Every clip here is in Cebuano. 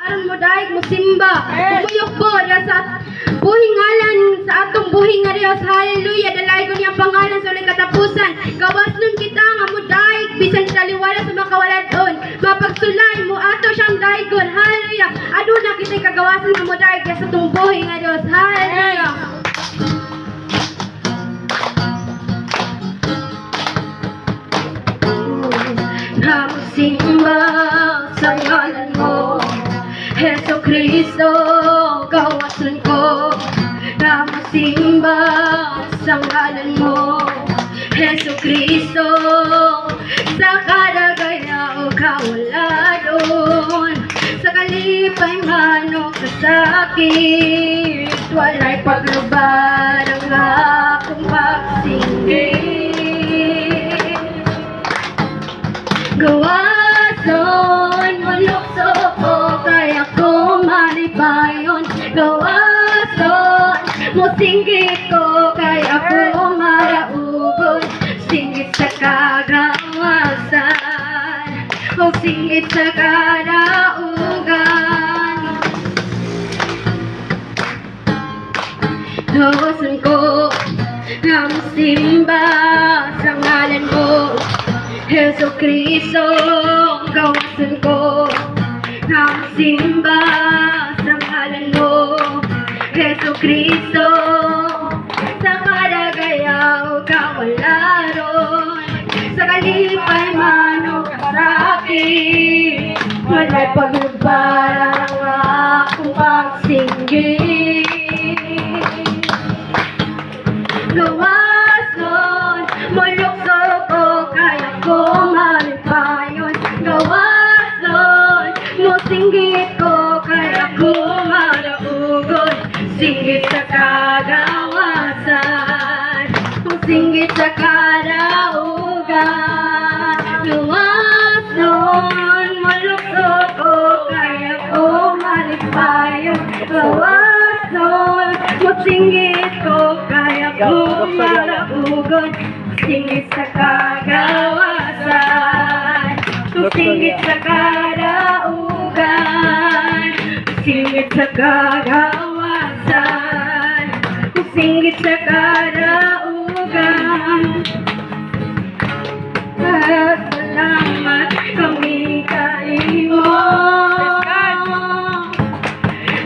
Aron mo daig mo simba. Kumuyok po sa buhing ngalan sa atong buhi nga Dios. Hallelujah. Dalaygon niyang pangalan sa walay katapusan. Gawas nun kita nga mo daig bisan taliwala sa makawaladon. Mapagsulay mo ato siyang daigon. Hallelujah. Aduna kita'y kagawasan nga mo daig sa atong buhi nga Dios. Hallelujah. Namusimba sa ngalan mo, Heso Kristo, gawasan ko. Namusimba sa ngalan mo, Heso Kristo. Sa kadagaya o kawaladon, sa kalipay man o kasakit, walay paglubad ang akong pagsinggit. Gawason, mulukso ko, kaya ko malipayon. Gawason, musinggit ko, kaya ko maraugon. Singgit sa kagawasan, o singgit sa karaugan. Gawasan ko, nga musimba sa ngalan mo, Heso Kristo, gawasan ko. Nga musimba sa ngalan mo, Heso Kristo. Sa kadagaya o kawalaron, sa kalipay man o kasakit, walay paglubad ang akong pagsinggit. Gawason, mulukso ko, kaya ko malipayon. Gawason, musinggit ko, kaya ko maraugon. Singgit sa kagawasan, musinggit sa karaugan. Gawason, mulukso ko, kaya ko malipayon. Gawason, musinggit ko, kaya ko maraugon. Singgit sa kagawasan, singgit sa karaugan. Singgit sa kagawasan, singgit sa karaugan. Salamat kami kanimo,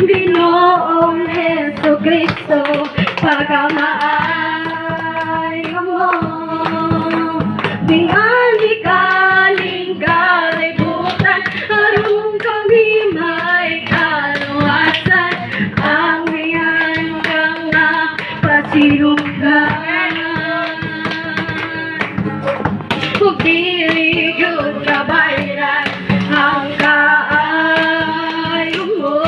Ginoong Heso Kristo, pagkamaayo mo. Dingali kaling kalibutan, aron kami may kaluwasan. Ang ngayan kang pasidunggan. Ug dili gyud kabayran ang kaayo mo.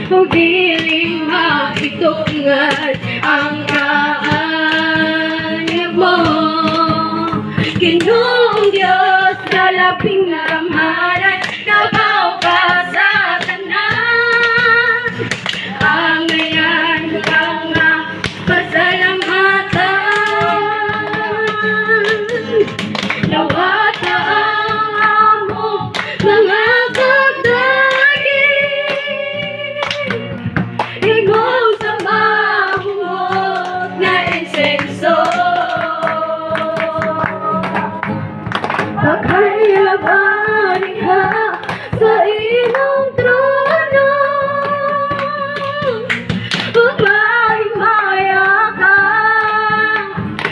Ug dili maitungad ang kaanyag mo. Ginoong Diyos na labing gamhanan, nabaw ka sa tanan. Ang ngayan kang pasalamatan. Nawata ang among mga pagdagi, ingon sa mahumot na insenso. Paghayaban ha sa imong trono. Ug mahimaya ka,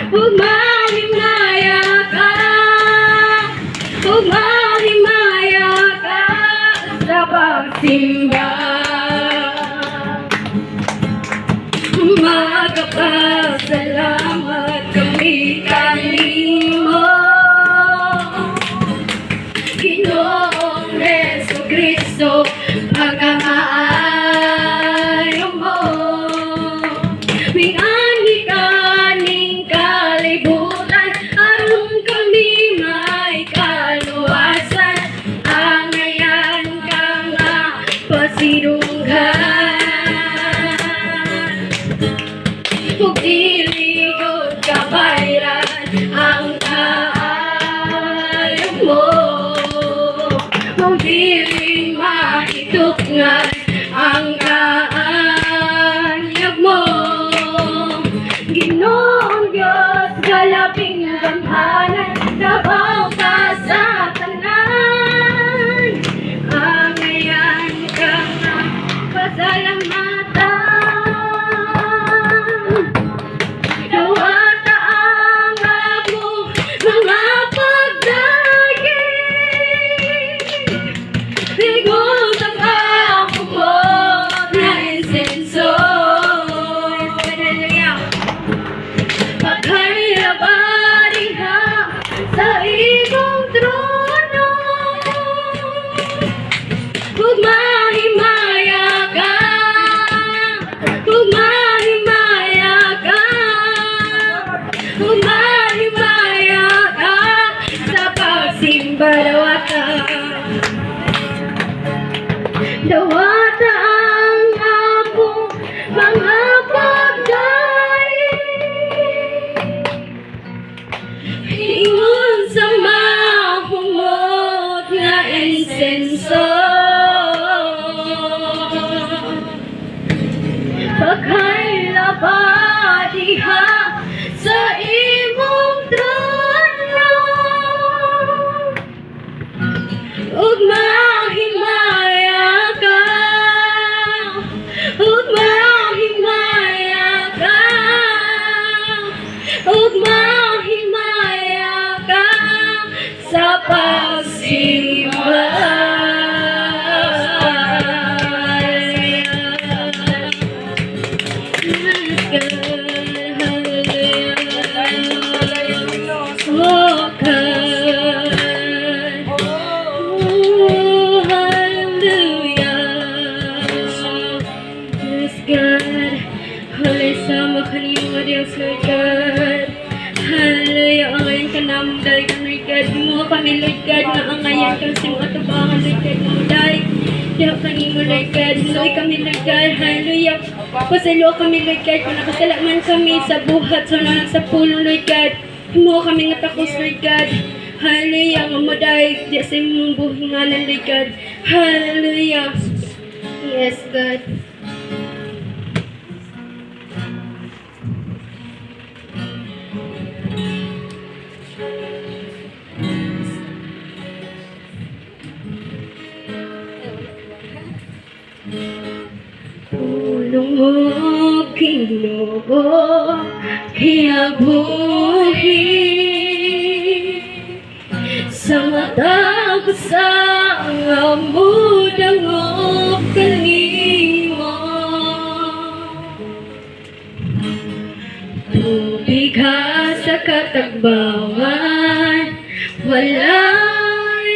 ug mahimaya ka, ug mahimaya ka sa pagsimba. Magpapasalamat kami kanimo, Ginoong Heso Kristo, pagkamaayo mo. Mingani kaning kalibutan, aron kami may kaluwasan. Ang ngayan kang pasidunggan. Ug dili gud kabayran ang kaayo mo. Ug dili. Gitukngan ang kaanyag mo. Ginoong Diyos, galaping gamhanan, labaw ka sa tanan. Angayan ka nga pasalamatan. Dawata ang among mga pagdayeg. Ingon sa mahumot na insenso. Hallelujah. Pagkaylaba diha sa imong trono. Ug mahimaya ka, ug mahimaya ka, ug mahimaya ka sa pagsimba. Dawata. Dawata ang among mga pagdayeg. Ingon sa mahumot nga insenso. Pagkaylaba diha sa imong trono. Ug mahimaya ka, ug mahimaya ka, ug mahimaya ka sa pagsimba. Hallelujah. Oh God. Oh, hallelujah. Yes, God. Walay sama kanimo nga Diyos, Lord God. Hallelujah. Angayan ka namong daygon, Lord God. Himo kami, Lord God, nga angayan ka sa imong atubangan, Lord God, nga mudayeg diha kanimo, Lord God. Hinuoy kami, Lord God. Hallelujah. Pasayloa kami, Lord God, kung nakasala man kami sa buhat, sa una sa pulong, Lord God. Himo kami nga takos, Lord God. Hallelujah. Nga mudayeg diha sa imong buhingalan, Lord God. Hallelujah. Yes, God. Pulong mo, Ginoo, kinabuhi sa matag sa mudangop kanimo. Tubig ha sa katagbawan, walay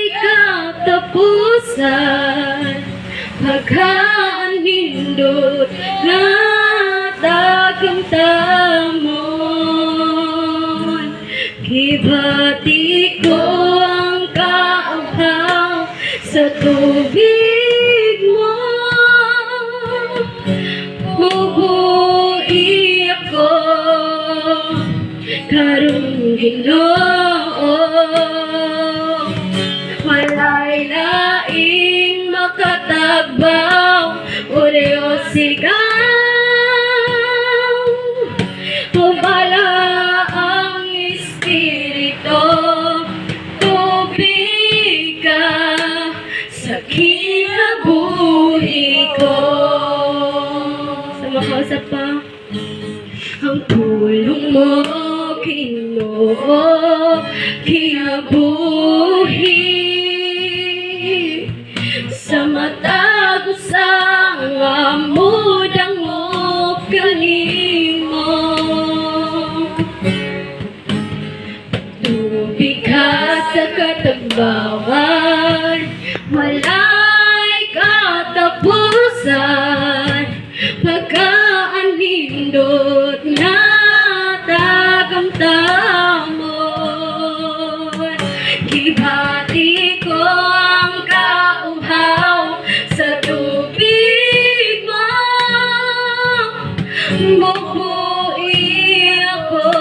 katapusan, pagkaanindot nga tagamtamon. Gibati ko ang kauhaw sa tubig mo. Mubuhi ako karong, Ginoo. Walay laing makatagbaw o Diyos ikaw. Pumala ang Espiritu, tubig ka sa kinabuhi ko. Sa makausap pa. Ang pulong mo, Ginoo, kinabuhi sa matag usa nga mudangop kanimo. Tubig ka sa katagbawan, walay katapusan, pagkaanindot na tagamtamon. Gibati ko ang kauhaw sa tubig mo. Mubuhi ako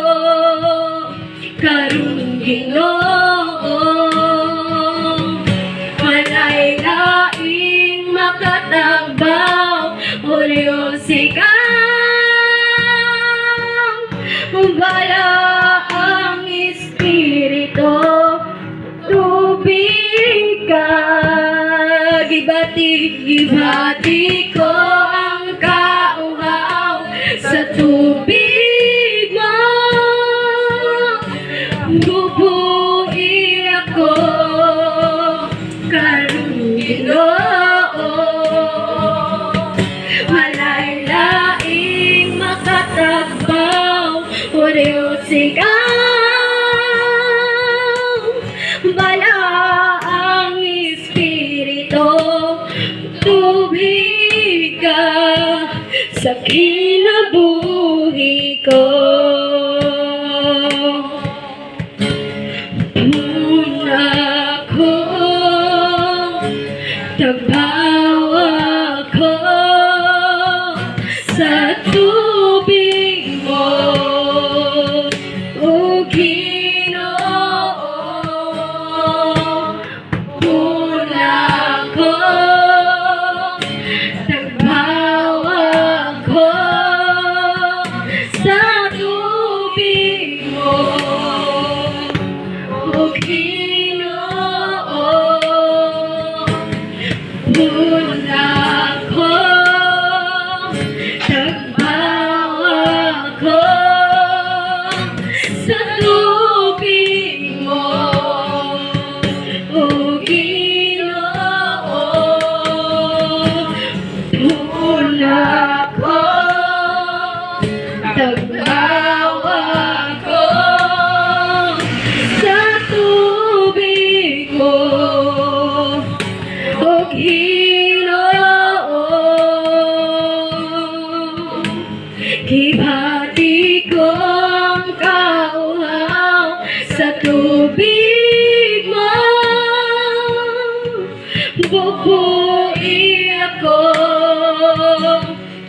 karong, Ginoo. Walay laing Sigang Balaang Espiritu, tubig ka. Gibati, gibati ko ang kauhaw sa tubig mo. Bubuhi ako karon, Ginoo. Walay laing makatagbaw o Diyos, ikaw. Balaang Espiritu, tubig ka sa kinabuhi ko. Puna ko, tagbaw ako sa tubig mo, O Ginoo. Puna ko, tagbaw ako sa tubig mo, O Ginoo. Puna ko, tagbaw ako sa tubig mo, O Ginoo. Puna ko, tagbaw ako sa tubig mo, O Ginoo. Gibati ko ang kauhaw sa tubig mo. Bubuhi ako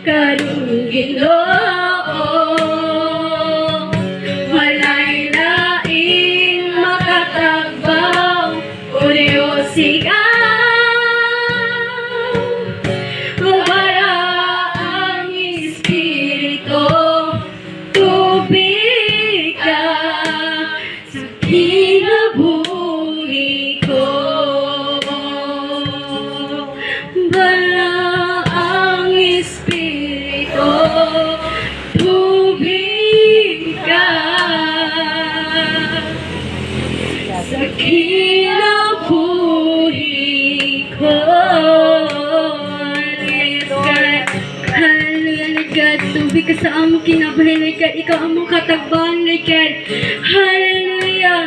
karon, Ginoo. Walay laing makatagbaw o Diyos, ikaw. Balaang Espiritu, tubig ka sa kinabuhi ko. Balaang Espiritu, tubig ka sa kinabuhi ko. Yes, God. Hallelujah, Lord God. Tubig ka sa among kinabuhi, Lord God. Ikaw among katagbawan, Lord God. Hallelujah.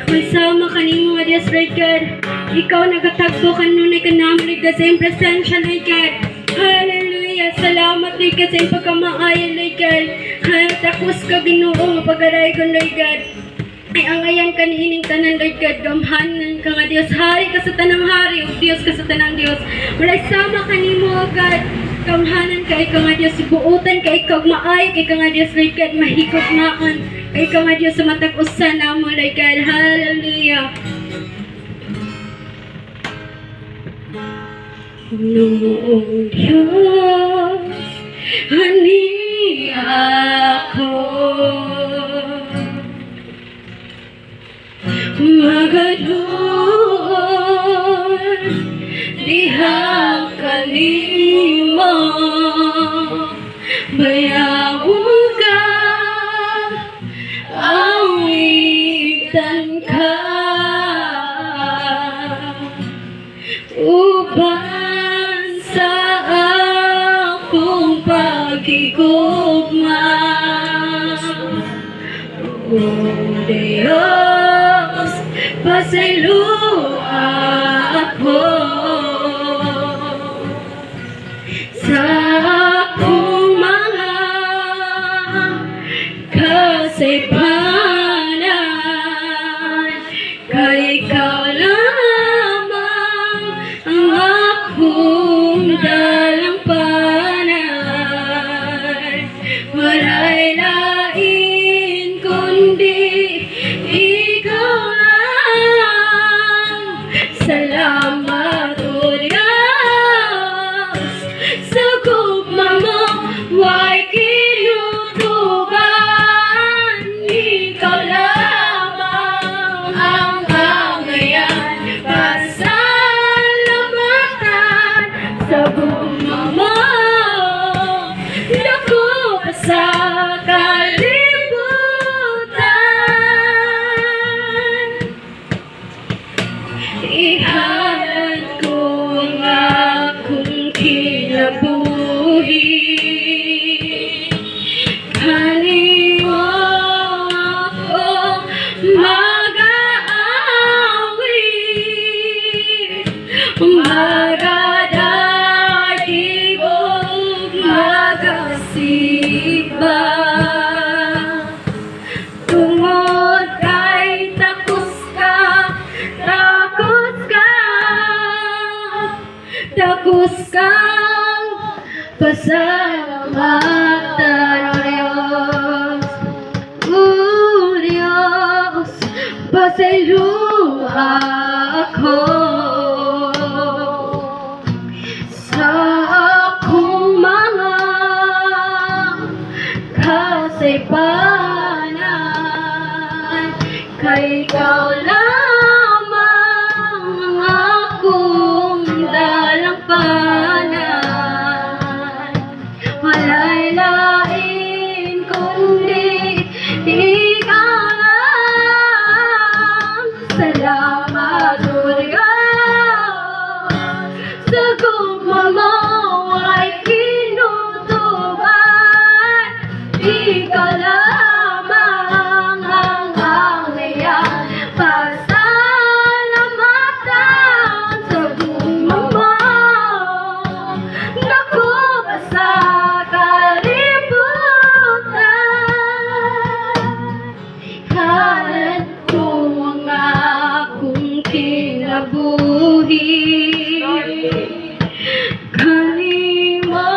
May sama kanimo nga Diyos, Lord God. Ikaw nagatagbo kanunay kanamo, Lord God, sa iyong presensya, Lord God. Hallelujah. Salamat, Lord God, sa iyong pagkamaayo, Lord God. Takos ka, Ginoo, nga pag-araygon, Lord God. Ay ang ayan kaniining tanan, Lord God, gamhanan ka nga Dios, hari ka sa tanang hari, ug Dios ka sa tanang Dios. Walay sama kanimo, O God. Gamhanan ka ikaw nga Dios, buutan ka ikaw, maayo kay ka nga Dios, Lord God, mahigugmaon kay ka nga Dios sa matag usa namo, Lord God. Hallelujah. Noong Diyos, ani ako magadol diha kanimo, bayawon ka, awitan ka, uban sa akong pagigugma. O Diyos, pasayloa ako sa akong mga kasaypanan, kay ikaw lamang ang akong dalampanan. Walay lain kundi ikaw lang sa Takos kang pasalamatan, O Diyos. O Diyos, pasayloa ako sa akong mga kasaypanan, kay ikaw lamang ang akong dalampanan. Walay lain kundi ikaw lang. Salamat, O Diyos, sa gugma mo ay kinutuban. Ikaw lamang ang angayang pasalamatan sa gugma mo. Dako pa sa kalibutan. Halad ko ang akong kinabuhi. Kanimo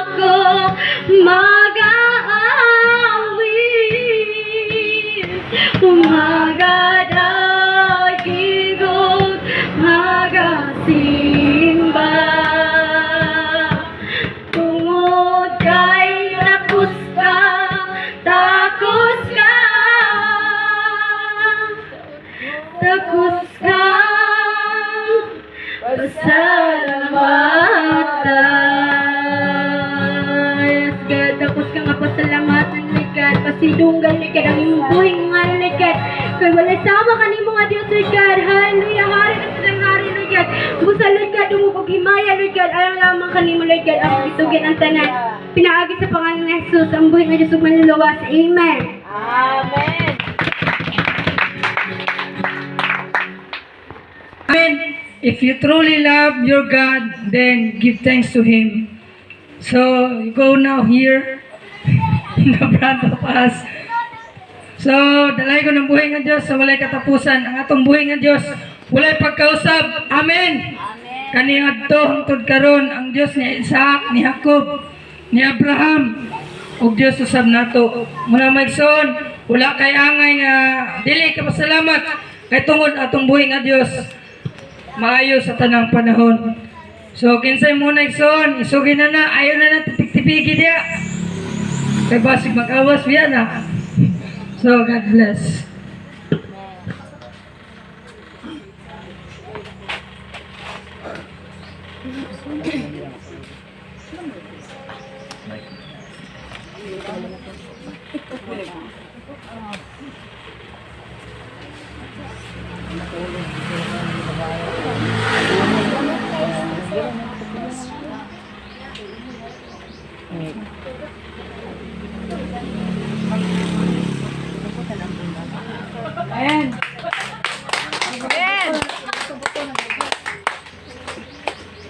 ako mag-aawit, Magadagig ug magasimba, tungod kay takos ka, takos ka, takos ka pasalamatan. Yes, God, takos ka nga pasalamatan, Lord God. Pasidunggan, Lord God, ang imong buhing ngalan, Lord God. Kay walay sama kanimo nga Dios, Lord God. Hallelujah, hari ng tanang hari, Lord God. Busa, Lord God, dungog og himaya, Lord God. Alang lamang kanimo, Lord God, ang itugyan ang tanan. Pinaagi sa pangalan ni Jesus, ang buhi nga Diyos ug manluluwas. Amen. Amen. Amen. If you truly love your God, then give thanks to Him. So, you go now here in the front of us. So, dalaygon ang buhi nga Diyos sa walay katapusan. Ang atong buhi nga Diyos, walay pagkausab. Amen. Amen. Kaniadto hangtod karon ang Dios ni Isaac, ni Jacob, ni Abraham ug Dios usab nato. Muna, mga igsoon, wala kay angay nga dili ka pasalamat kay tungod atong buhi nga Dios maayo sa tanang panahon. So kinsay muna, igsoon, isugi na na, ayo na na tipik-tipiki diya. Kay basig mag-awas biya na. So God bless. Amen. Amen.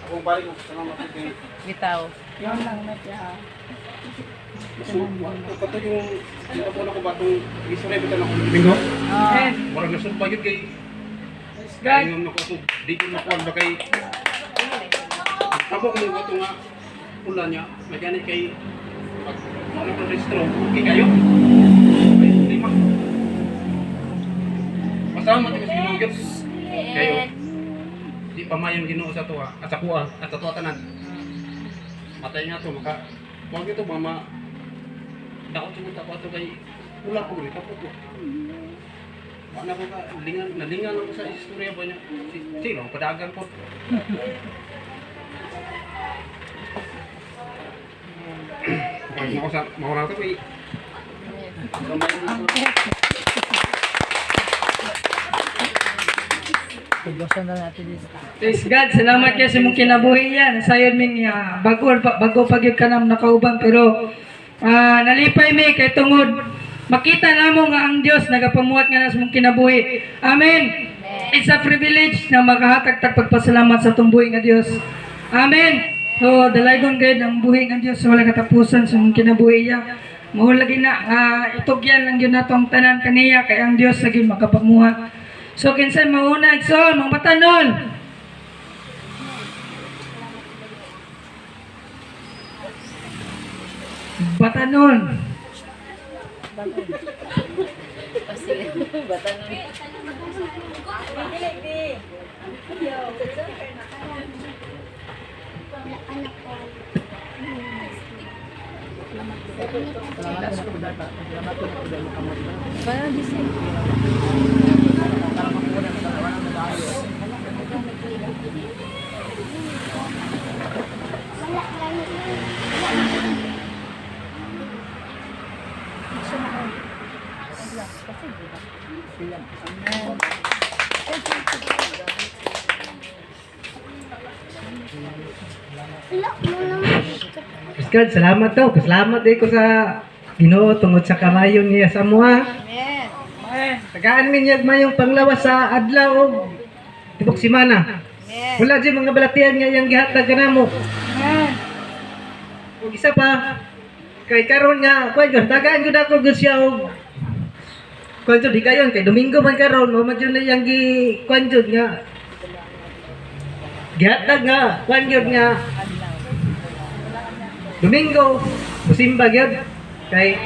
Akong balik mo sa mga kay Bitaw. Yun lang na siya. Kato yung ako na ko ba itong istorya bitan ako linggo. Amen. Murag nasumpa gyud kay Praise God. ingon ako to di ko makuan ba kay tabo ko mo ato nga pula niya may gani kay pag ano ko registro, okay kayo. May problema. Pasalamat ko sa Ginoo gyud. Kayo di pa mayong Ginoo sa tuwa at sa kuha at sa tuwa tanan. Matay nga to maka wag ito mama dako jud ako ato kay pula ko rin tapos ko. Wa na ko ka lingan, nalingan ako sa istorya ba niya. Si sino padagan ko. Pag mako sa mako na to kay Praise God. Salamat kayo sa imong kinabuhi yan. Sayon min nga bago pa bago pa gyud ka nam nakauban pero nalipay mi kay tungod makita namo nga ang Dios nagapamuhat nga sa imong kinabuhi. Amen. It's a privilege na makahatag tag pagpasalamat sa atong buhi nga Dios. Amen. So dalaygon gayud ang buhi nga Dios sa wala katapusan sa imong kinabuhi niya. Mao lagi na itugyan lang gyud nato ang tanan kaniya kay ang Dios sa gyud makapamuhat. So kinsay mauna, igsoon, mga batanon? Batanon. Praise God, salamat daw. Pasalamat eh ko sa Ginoo tungod sa kamayon niya sa amoa. Amen. Tagaan mi niya mayong panglawas sa adlaw og tibok semana. Wala di mga balatian nga iyang gihatag kanamo. Ug isa pa kay karon nga kuan gyud tagaan gyud ako gyud siya og kuan jud higayon kay Domingo man karon mao man jud na iyang gi kuan jud nga gihatag nga kuan gyud nga Domingo musimba gyud kay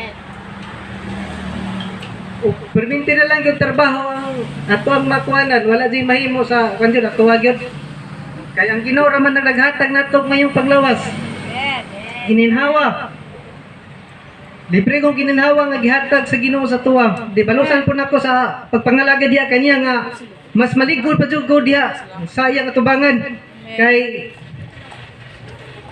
perminti na lang yung trabaho ang ato ang makuanan wala di mahimo sa kuan jud ato gyud kay ang Ginoo ra man ang naghatag nato ngayong panglawas gininhawa. Libre kong gininhawa nga gihatag sa Ginoo sa tuwa. Di balusan po nako sa pagpangalaga diha kaniya nga mas maligol pa jud ko diha sa iyang atubangan. Kay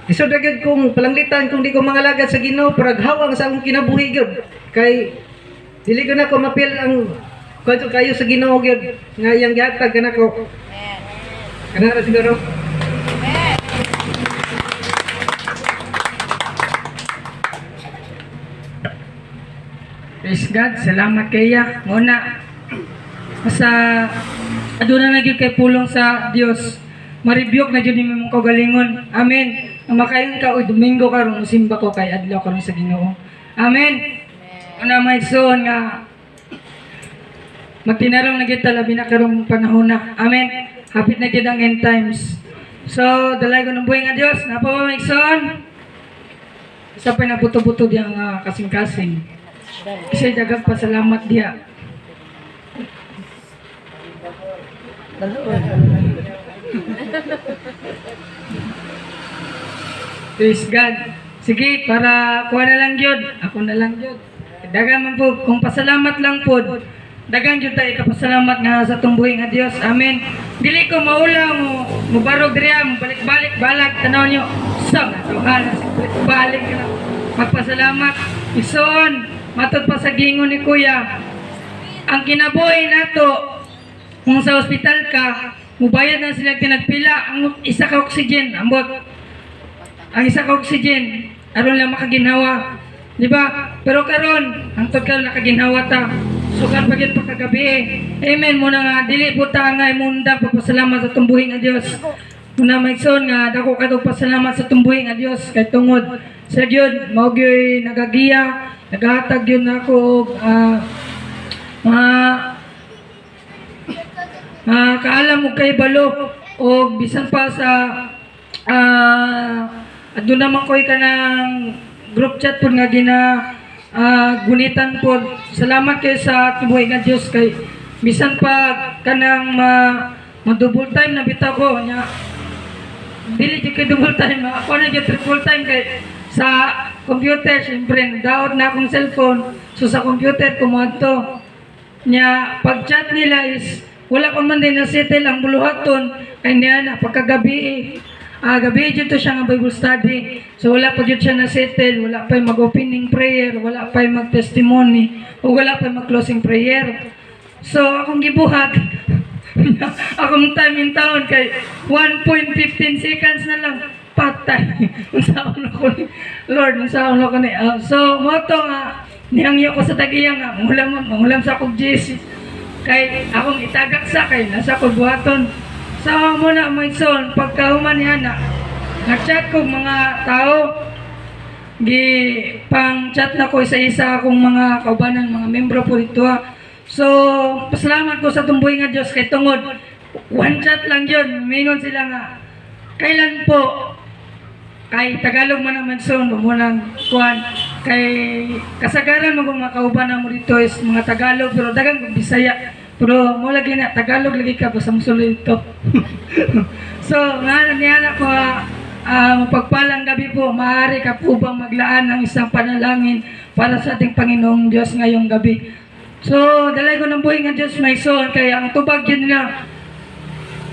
Isod ra gyud kong palanglitan kung di ko mangalagad sa Ginoo parag hawang sa akong kinabuhi gyud. Kay dili ko na ko mapil ang kuan kayo sa Ginoo gyud nga iyang gihatag kanako. Kana ra siguro. Praise God, salamat kaya. Muna, sa aduna na gyud kay pulong sa Dios. Maribyok na gyud nimo imong kaugalingon. Amen. Ang makayon ka og Domingo karon musimba ko kay adlaw karon sa Ginoo. Amen. Una may igsoon nga magtinarong na gyud ta labi na karong panahon na. Amen. Hapit na gyud ang end times. So, dalay ko ng buhay nga Dios. Napa ba may igsoon? Isa pa nabuto-buto diya nga kasing-kasing. Kasi daghang pasalamat diya. Praise God. Sige, para kuha na lang yun. Ako na lang yun. Daghang man po, kung pasalamat lang po, daghang yun tayo kapasalamat nga sa tumbuhi nga Dios. Amen. Dili ko maula mo, mubarog diriya, mo balik-balik, balag, tanaw nyo. Sa natuhan, balik na. Magpasalamat. Ison, matod pa sa gingon ni Kuya. Ang kinabuhi nato, kung sa ospital ka, mubayad na sila tinagpila ang isa ka oxygen, ambot ang isa ka oxygen aron lang makaginhawa, di ba? Pero karon hangtod karon nakaginhawa ta, sukat pa gyud pagkagabi eh. Amen. Muna nga dili po ta nga imunda pagpasalamat sa tumbuhi nga Dios. Muna maigsoon nga dako kadtong pasalamat sa tumbuhi nga Dios kay tungod sa gyud mao gyud nagagiya, nagahatag gyud nako og mga kaalam og kahibalo og bisan pa sa aduna man koy kanang group chat pud nga gina gunitan pod. Salamat kay sa tibuhay nga Dios kay bisan pa kanang ma double time na bitaw ko nya, dili jud kay double time, ako na jud triple time kay sa computer syempre daot na akong cellphone, so sa computer ko moadto nya. Pag chat nila is wala pa man din na settle ang buluhaton kay niya na pagkagabi eh. Gabi jud to siya nga Bible study. So wala pa jud siya na settle, wala pa mag-opening prayer, wala pa mag-testimony, o wala pa mag-closing prayer. So akong gibuhat, akong time in town kay 1.15 seconds na lang patay. Unsaon ako ni Lord, unsaon ako ni. So mo to nga nihangyo ko sa tagiya nga mangulam mangulam sa akong Jesus kay akong itagak sa kay nasa ko buhaton. So mo na my son, pagkahuman niya na nagchat ko mga tao, gi pang chat na ko isa-isa akong mga kaubanan, mga membro po dito ha. So pasalamat ko sa tumbuhi nga Dios kay tungod one chat lang yun, mingon sila nga kailan po, kay Tagalog man naman son mo nang kuan. Kay kasagaran mo kung makauban na mo dito is mga Tagalog pero dagang kog Bisaya. Pero mo lagi na Tagalog lagi ka basta mosulod dito. So, nga niya na ko mapagpalang gabi po, maaari ka po bang maglaan ng isang panalangin para sa ating Panginoong Diyos ngayong gabi? So, dalay ko ng buhay ng Diyos may son, kaya ang tubag yun na,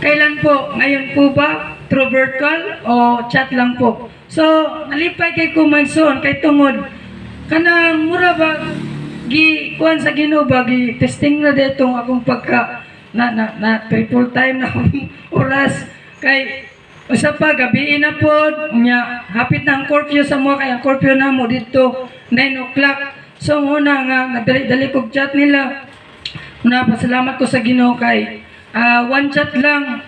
kailan po? Ngayon po ba? Through virtual o chat lang po? So, nalipay kay kumanson, kay tungod, kanang mura ba, gi kuan sa Ginoo ba gi testing na ditong akong pagka na na, na triple time na akong oras kay usa pa gabi na pod nya hapit na ang curfew sa mo kay ang curfew na mo dito 9 o'clock. So muna nga nagdali-dali kog chat nila. Una, pasalamat ko sa Ginoo kay one chat lang,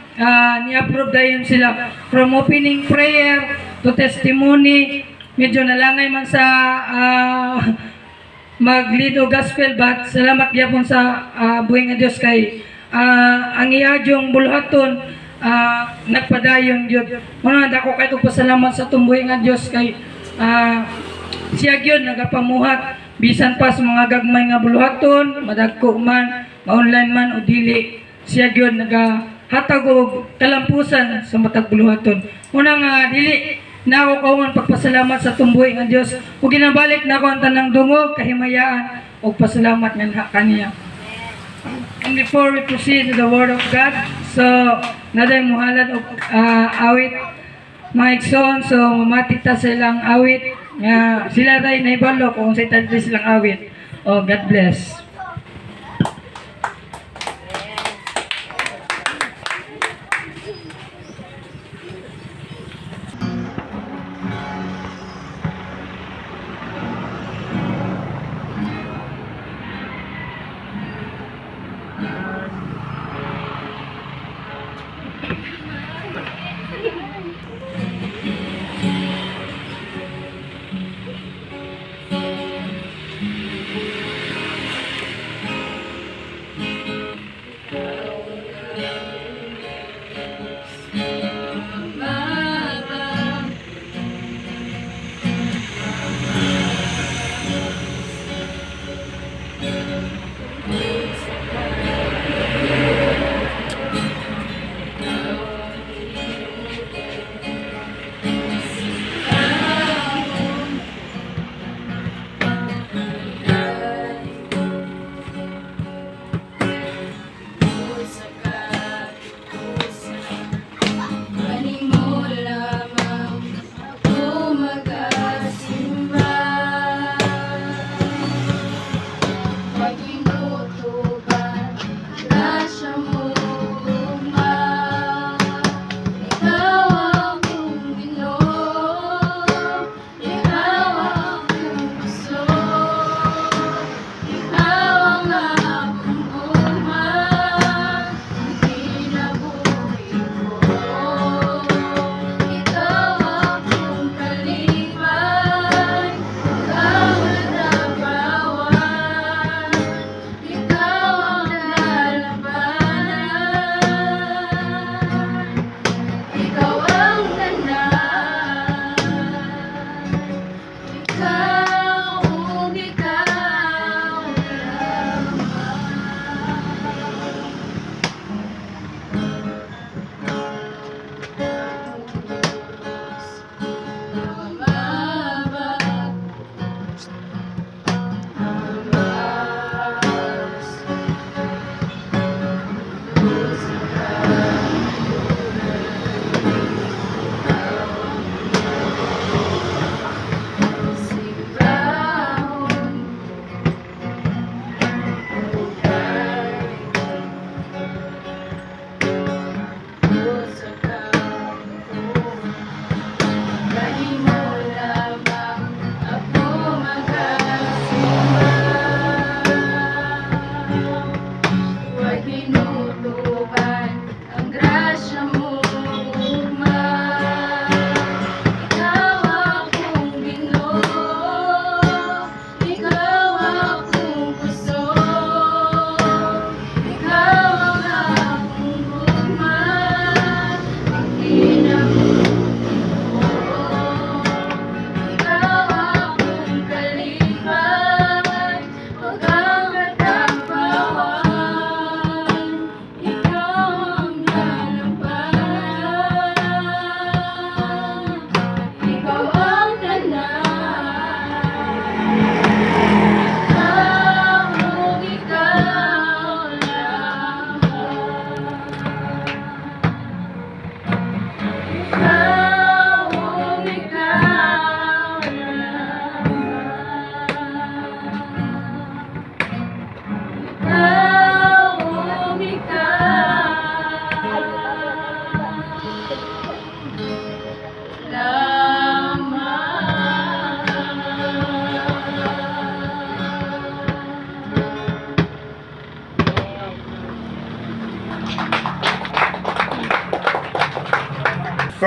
ni-approve dayon sila from opening prayer to testimony. Medyo nalangay man sa mag-lead o gospel, but salamat gyapon sa buhi nga Dios kay ang iyadyong buluhaton nagpadayon gyud. Muna dako kay kog pasalamat sa tumbuhi nga Dios kay siya gyud nagapamuhat bisan pa sa mga gagmay nga buluhaton, madagko man, ma-online man o dili, siya gyud nagahatag og kalampusan sa matag buluhaton. Una nga dili na ako kauman pagpasalamat sa tumbuhi nga Dios ug ginabalik na ako ang tanang dungog, kahimayaan ug pasalamat nga kaniya. And before we proceed to the Word of God, so naday muhalad og awit mga igsoon, so mamati ta sa ilang awit nga sila day naibalo kung sa itadli silang awit. Oh, God bless.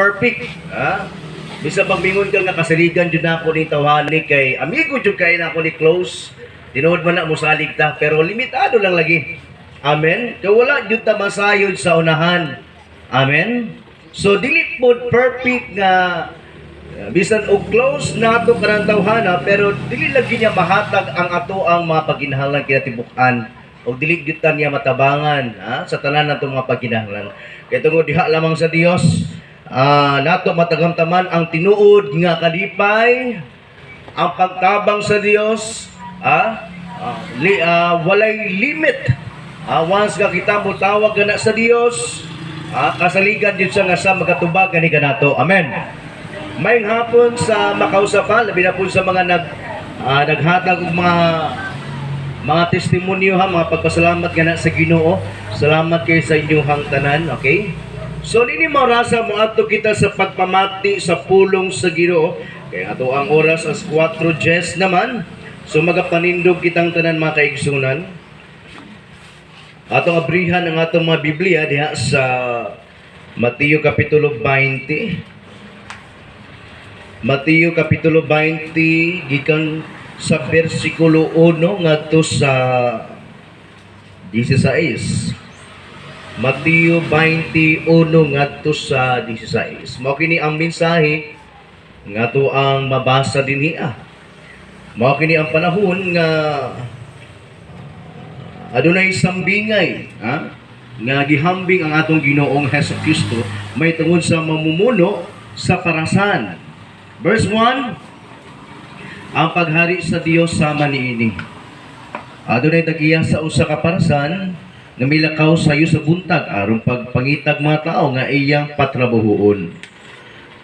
perfect. Ha? Bisa pag mingon ka nga kasaligan jud nako ni tawhani kay amigo jud kay nako ni close. Tinuod man na mosalig ta pero limitado lang lagi. Amen. Kay wala jud ta masayod sa unahan. Amen. So dili pod perfect nga bisan og close nato kanang tawhana, pero dili lagi niya mahatag ang ato ang mga paginahanglan kinatibuk-an og dili gyud ta niya matabangan, ha, sa tanan natong mga paginahanglan. Kay tungod diha lamang sa Dios nato matagamtaman ang tinuod nga kalipay, ang pagtabang sa Dios, walay limit. Once nga kita mo tawag na sa Dios, kasaligan jud siya nga sa magatubag gani kanato. Amen. Maayong hapon sa makausap pa, labi na po sa mga naghatag og mga testimonyo ha, mga pagpasalamat nga na sa Ginoo. Salamat kay sa inyong tanan, okay? So nini mga rasa, moadto kita sa pagpamati sa pulong sa Ginoo. Kaya ato ang oras as 4:10 naman. So magapanindog kitang tanan, mga kaigsunan. Atong abrihan ang atong mga Biblia diha sa Mateo Kapitulo 20. Mateo Kapitulo 20 gikan sa bersikulo 1 ngadto sa 16. Mateo 21 ngadto sa 16. Mao kini ang mensahe nga ato ang mabasa dinhi. Mao kini ang panahon nga adunay sambingay, ha, nga gihambing ang atong Ginoong Hesus Kristo may tungod sa mamumuno sa parasan. Verse 1: Ang paghari sa Dios sama niini. Adunay tag-iya sa usa ka parasan nga milakaw sayo sa buntag aron pagpangitag mga tao nga iyang patrabahuon.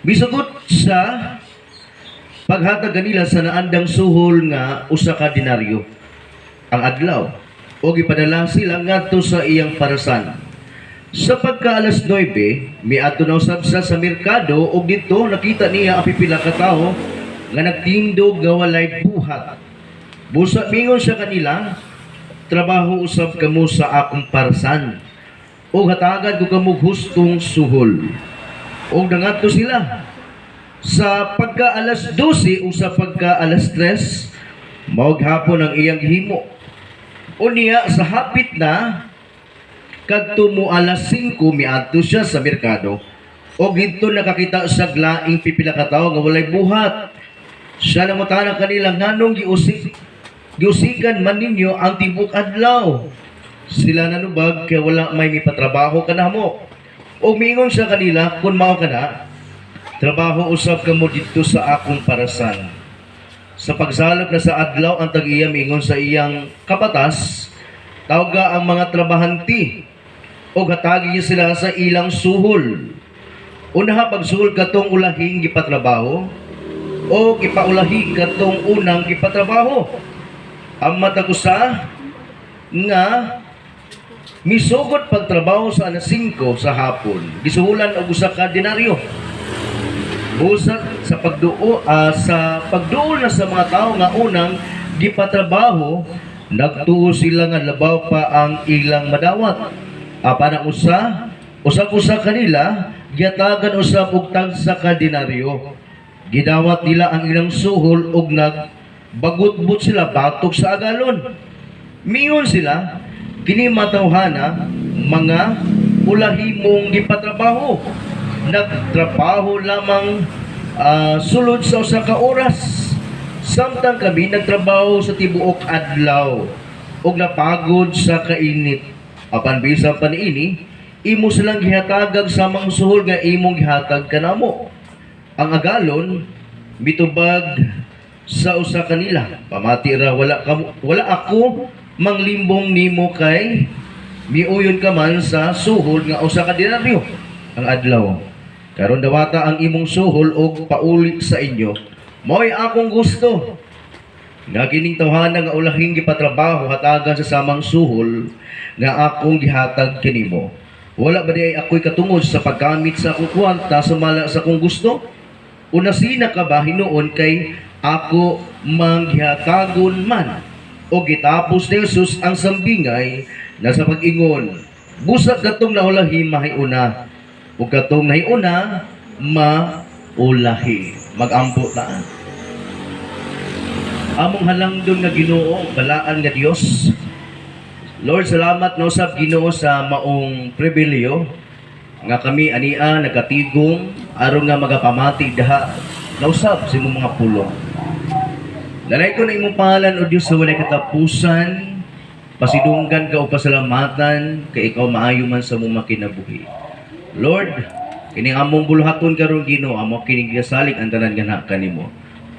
Misugot sa paghatag kanila sa naandang suhol nga 1 ka denaryo ang adlaw o gipadala sila ngadto sa iyang parasan. Sa pagka alas 9, miadto na usab siya sa merkado ug didto nakita niya ang pipila ka tawo nga nagtindog nga walay buhat. Busa mingon siya kanila, "Trabaho usab kamo sa akong parasan ug hatagan ko kamo hustong suhol." Ug nangadto sila. Sa pagka alas 12 o sa pagka alas 3, mao hapon ang iyang gihimo. Unya sa hapit na kadto mo alas 5, miadto siya sa merkado og didto nakakita sa laing pipila ka tawo nga walay buhat. Siya nangutana kanila, "Nganong giusikan man ninyo ang tibok adlaw?" Sila nanubag, "Kay wala may mipatrabaho kanamo." Og miingon siya kanila, "Kung mao kana, trabaho usab kamo didto sa akong parasan." Sa pagsalop na sa adlaw, ang tag-iya miingon sa iyang kapatas, "Tawga ang mga trabahanti og hatagi niya sila sa ilang suhol. Unaha pagsuhol katong ulahing gipatrabaho o gipaulahi katong unang gipatrabaho." Ang matag usa nga misugod pagtrabaho sa alas 5 sa hapon, gisuhulan og 1 ka denaryo. Busa sa pagduol na sa mga tao nga unang gipatrabaho, nagtuo sila nga labaw pa ang ilang madawat. Apan ang usa, usag usa kanila gihatagan usab og tagsa ka denaryo. Gidawat nila ang ilang suhol ug nagbagutbot sila batok sa agalon. Miingon sila, "Kini matawhana mga ulahi mong gipatrabaho. Nagtrabaho lamang sulod sa usa ka oras. Samtang kami nagtrabaho sa tibuok adlaw ug napagod sa kainit. Apan bisan pa niini, imo silang gihatagag samang suhol nga imong gihatag kanamo." Ang agalon mitubag sa usa kanila, "Pamati ra, wala ako manglimbong nimo kay miuyon ka man sa suhol nga 1 ka denaryo ang adlaw. Karon dawata ang imong suhol og pauli sa inyo. Mao'y akong gusto nga kining tawhana nga ulahing gipatrabaho hatagan sa samang suhol nga akong gihatag kanimo. Wala ba diay ako'y katungod sa paggamit sa akong kwarta sumala sa akong gusto? Unasina ka ba hinuon kay ako manggihatagon man?" O gitapos ni Jesus ang sambingay na sa pag-ingon, "Busa katong naulahi mahiuna, ug katong nahiuna maulahi. Magampo ta. Among halangdon nga Ginoo, balaan nga Dios. Lord, salamat na usab, Ginoo, sa maong pribilehiyo nga kami ania nagatigom aron nga magapamati daha na usab sa imong mga pulong. Dalaygon ang imong pangalan, O Dios, sa walay katapusan. Pasidunggan ka o pasalamatan kay ikaw maayo man sa among kinabuhi. Lord, kining among buluhaton karon, Ginoo, amo kining gisalig ang tanan nga kanimo.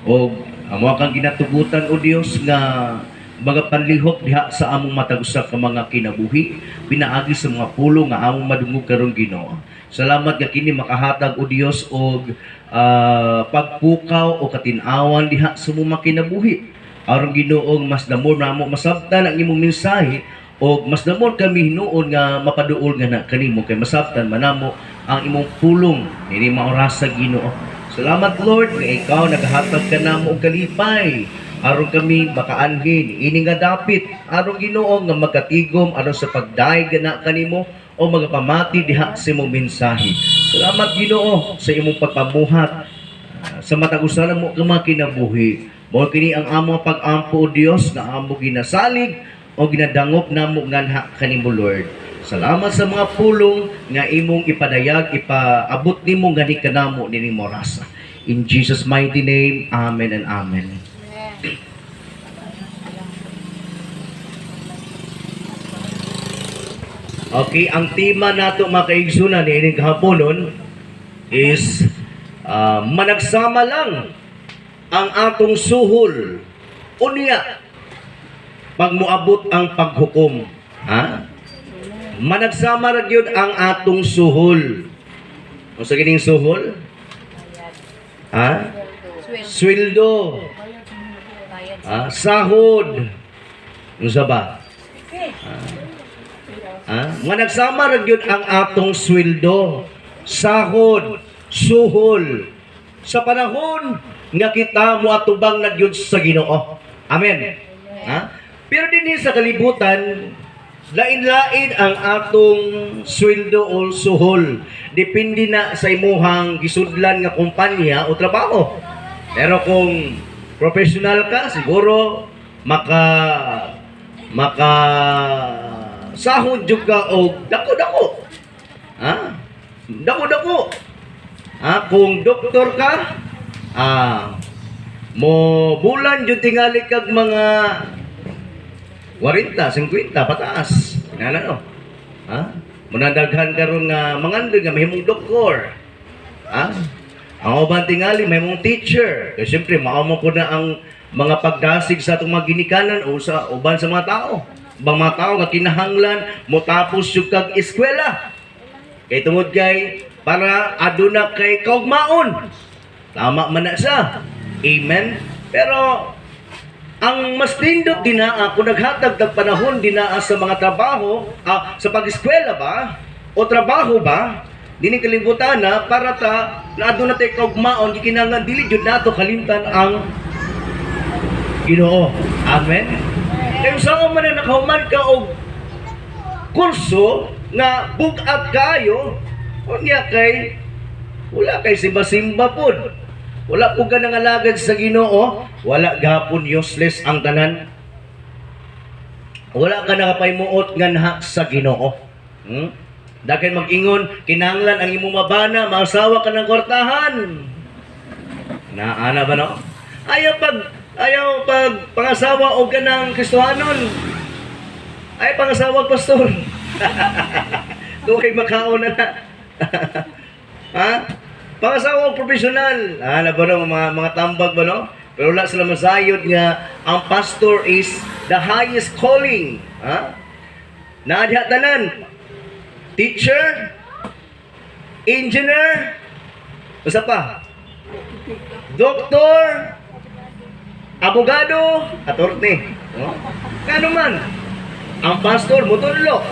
Og amo kang ginatugutan, O Dios, nga mga panlihok diha sa among matag usa ka mga kinabuhi pinaagi sa mga pulong nga among madungog karon, Ginoo. Salamat nga kini makahatag, O Dios, og pagpukaw o katin-awan diha sa among mga kinabuhi. Aron, Ginoo, mas the more namo masabtan ang imong mensahe og mas the more kami hinuon nga mapaduol nga na kanimo kay masabtan manamo ang imong pulong ini maorasa, Ginoo. Salamat, Lord, nga ikaw nagahatag ka namo og kalipay aron kami makaanhin ini nga dapit aron, Ginoo, nga magkatigom aron sa pagdayeg na kanimo o magapamati diha sa imong mensahe. Salamat, Ginoo, sa imong pagpamuhat sa matag usa namo ka mga kinabuhi. Mao kini ang among pag-ampo, O Dios, nga amo ginasalig o ginadangop namo nganha kanimo, Lord. Salamat sa mga pulong nga imong ipadayag, ipaabot nimo gani kanamo nining orasa. In Jesus' mighty name, amen and amen. Okay, ang tema nato, mga kaigsunan, niining kahaponon is managsama lang ang atong suhol unya pag moabot ang paghukom. Ha? Managsama ra gyud ang atong suhol. Unsa kining suhol? Ha? Sweldo. Ha? Sahod. Unsa ba? Ha? Managsama ra gyud ang atong sweldo, sahod, suhol sa panahon nga kita moatubang na gyud sa Ginoo. Amen. Ha? Pero dinhi sa kalibutan, lain-lain ang atong sweldo o suhol. Depende na sa imuhang gisudlan nga kumpanya o trabaho. Pero kung professional ka, siguro maka maka sahod jud ka og dako-dako. Ha? Dako-dako. Ha? Kung doktor ka, mo bulan jud tingali kag mga 40, 50 pataas. Inana no. Ha? Munadaghan karon nga mangandoy nga mahimong doktor. Ha? Ang uban tingali mahimong teacher. Kay siyempre mao mo po na ang mga pagdasig sa atong mga ginikanan o sa uban sa mga tao. Ubang mga tao nga kinahanglan mo tapos yung kag eskwela. Kay tungod kay para aduna kay kaugmaon. Tama man na siya. Amen. Pero ang mas nindot dinaa kung naghatag ng panahon dinaa sa mga trabaho, sa pag-eskwela ba o trabaho ba dinhi kalibutan na para ta na aduna tay kaugmaon, gikinahanglan dili jud nato kalimtan ang Ginoo. Amen. Kay usaha man na nakahuman ka og kurso nga bug-at kayo, unya kay wala kay simba-simba pod. Wala po ka nangalagad sa Ginoo, wala gapon, useless ang tanan. Wala ka nakapahimuot nganha sa Ginoo. Daghan mag-ingon, kinahanglan ang imong mabana, maasawa ka ng kwartahan. Naana ba no? Ayaw pag pangasawa og kanang Kristohanon. Ay pangasawa og pastor. Kung kay makaon na na. Ha? Pangasawa og profesional. Ah, na ba no, mga tambag ba no? Pero wala sila masayod nga ang pastor is the highest calling. Ha? Naa diha tanan. Teacher, engineer, usa pa? Doktor, abogado, attorney. No? Kano man, ang pastor mutudlo.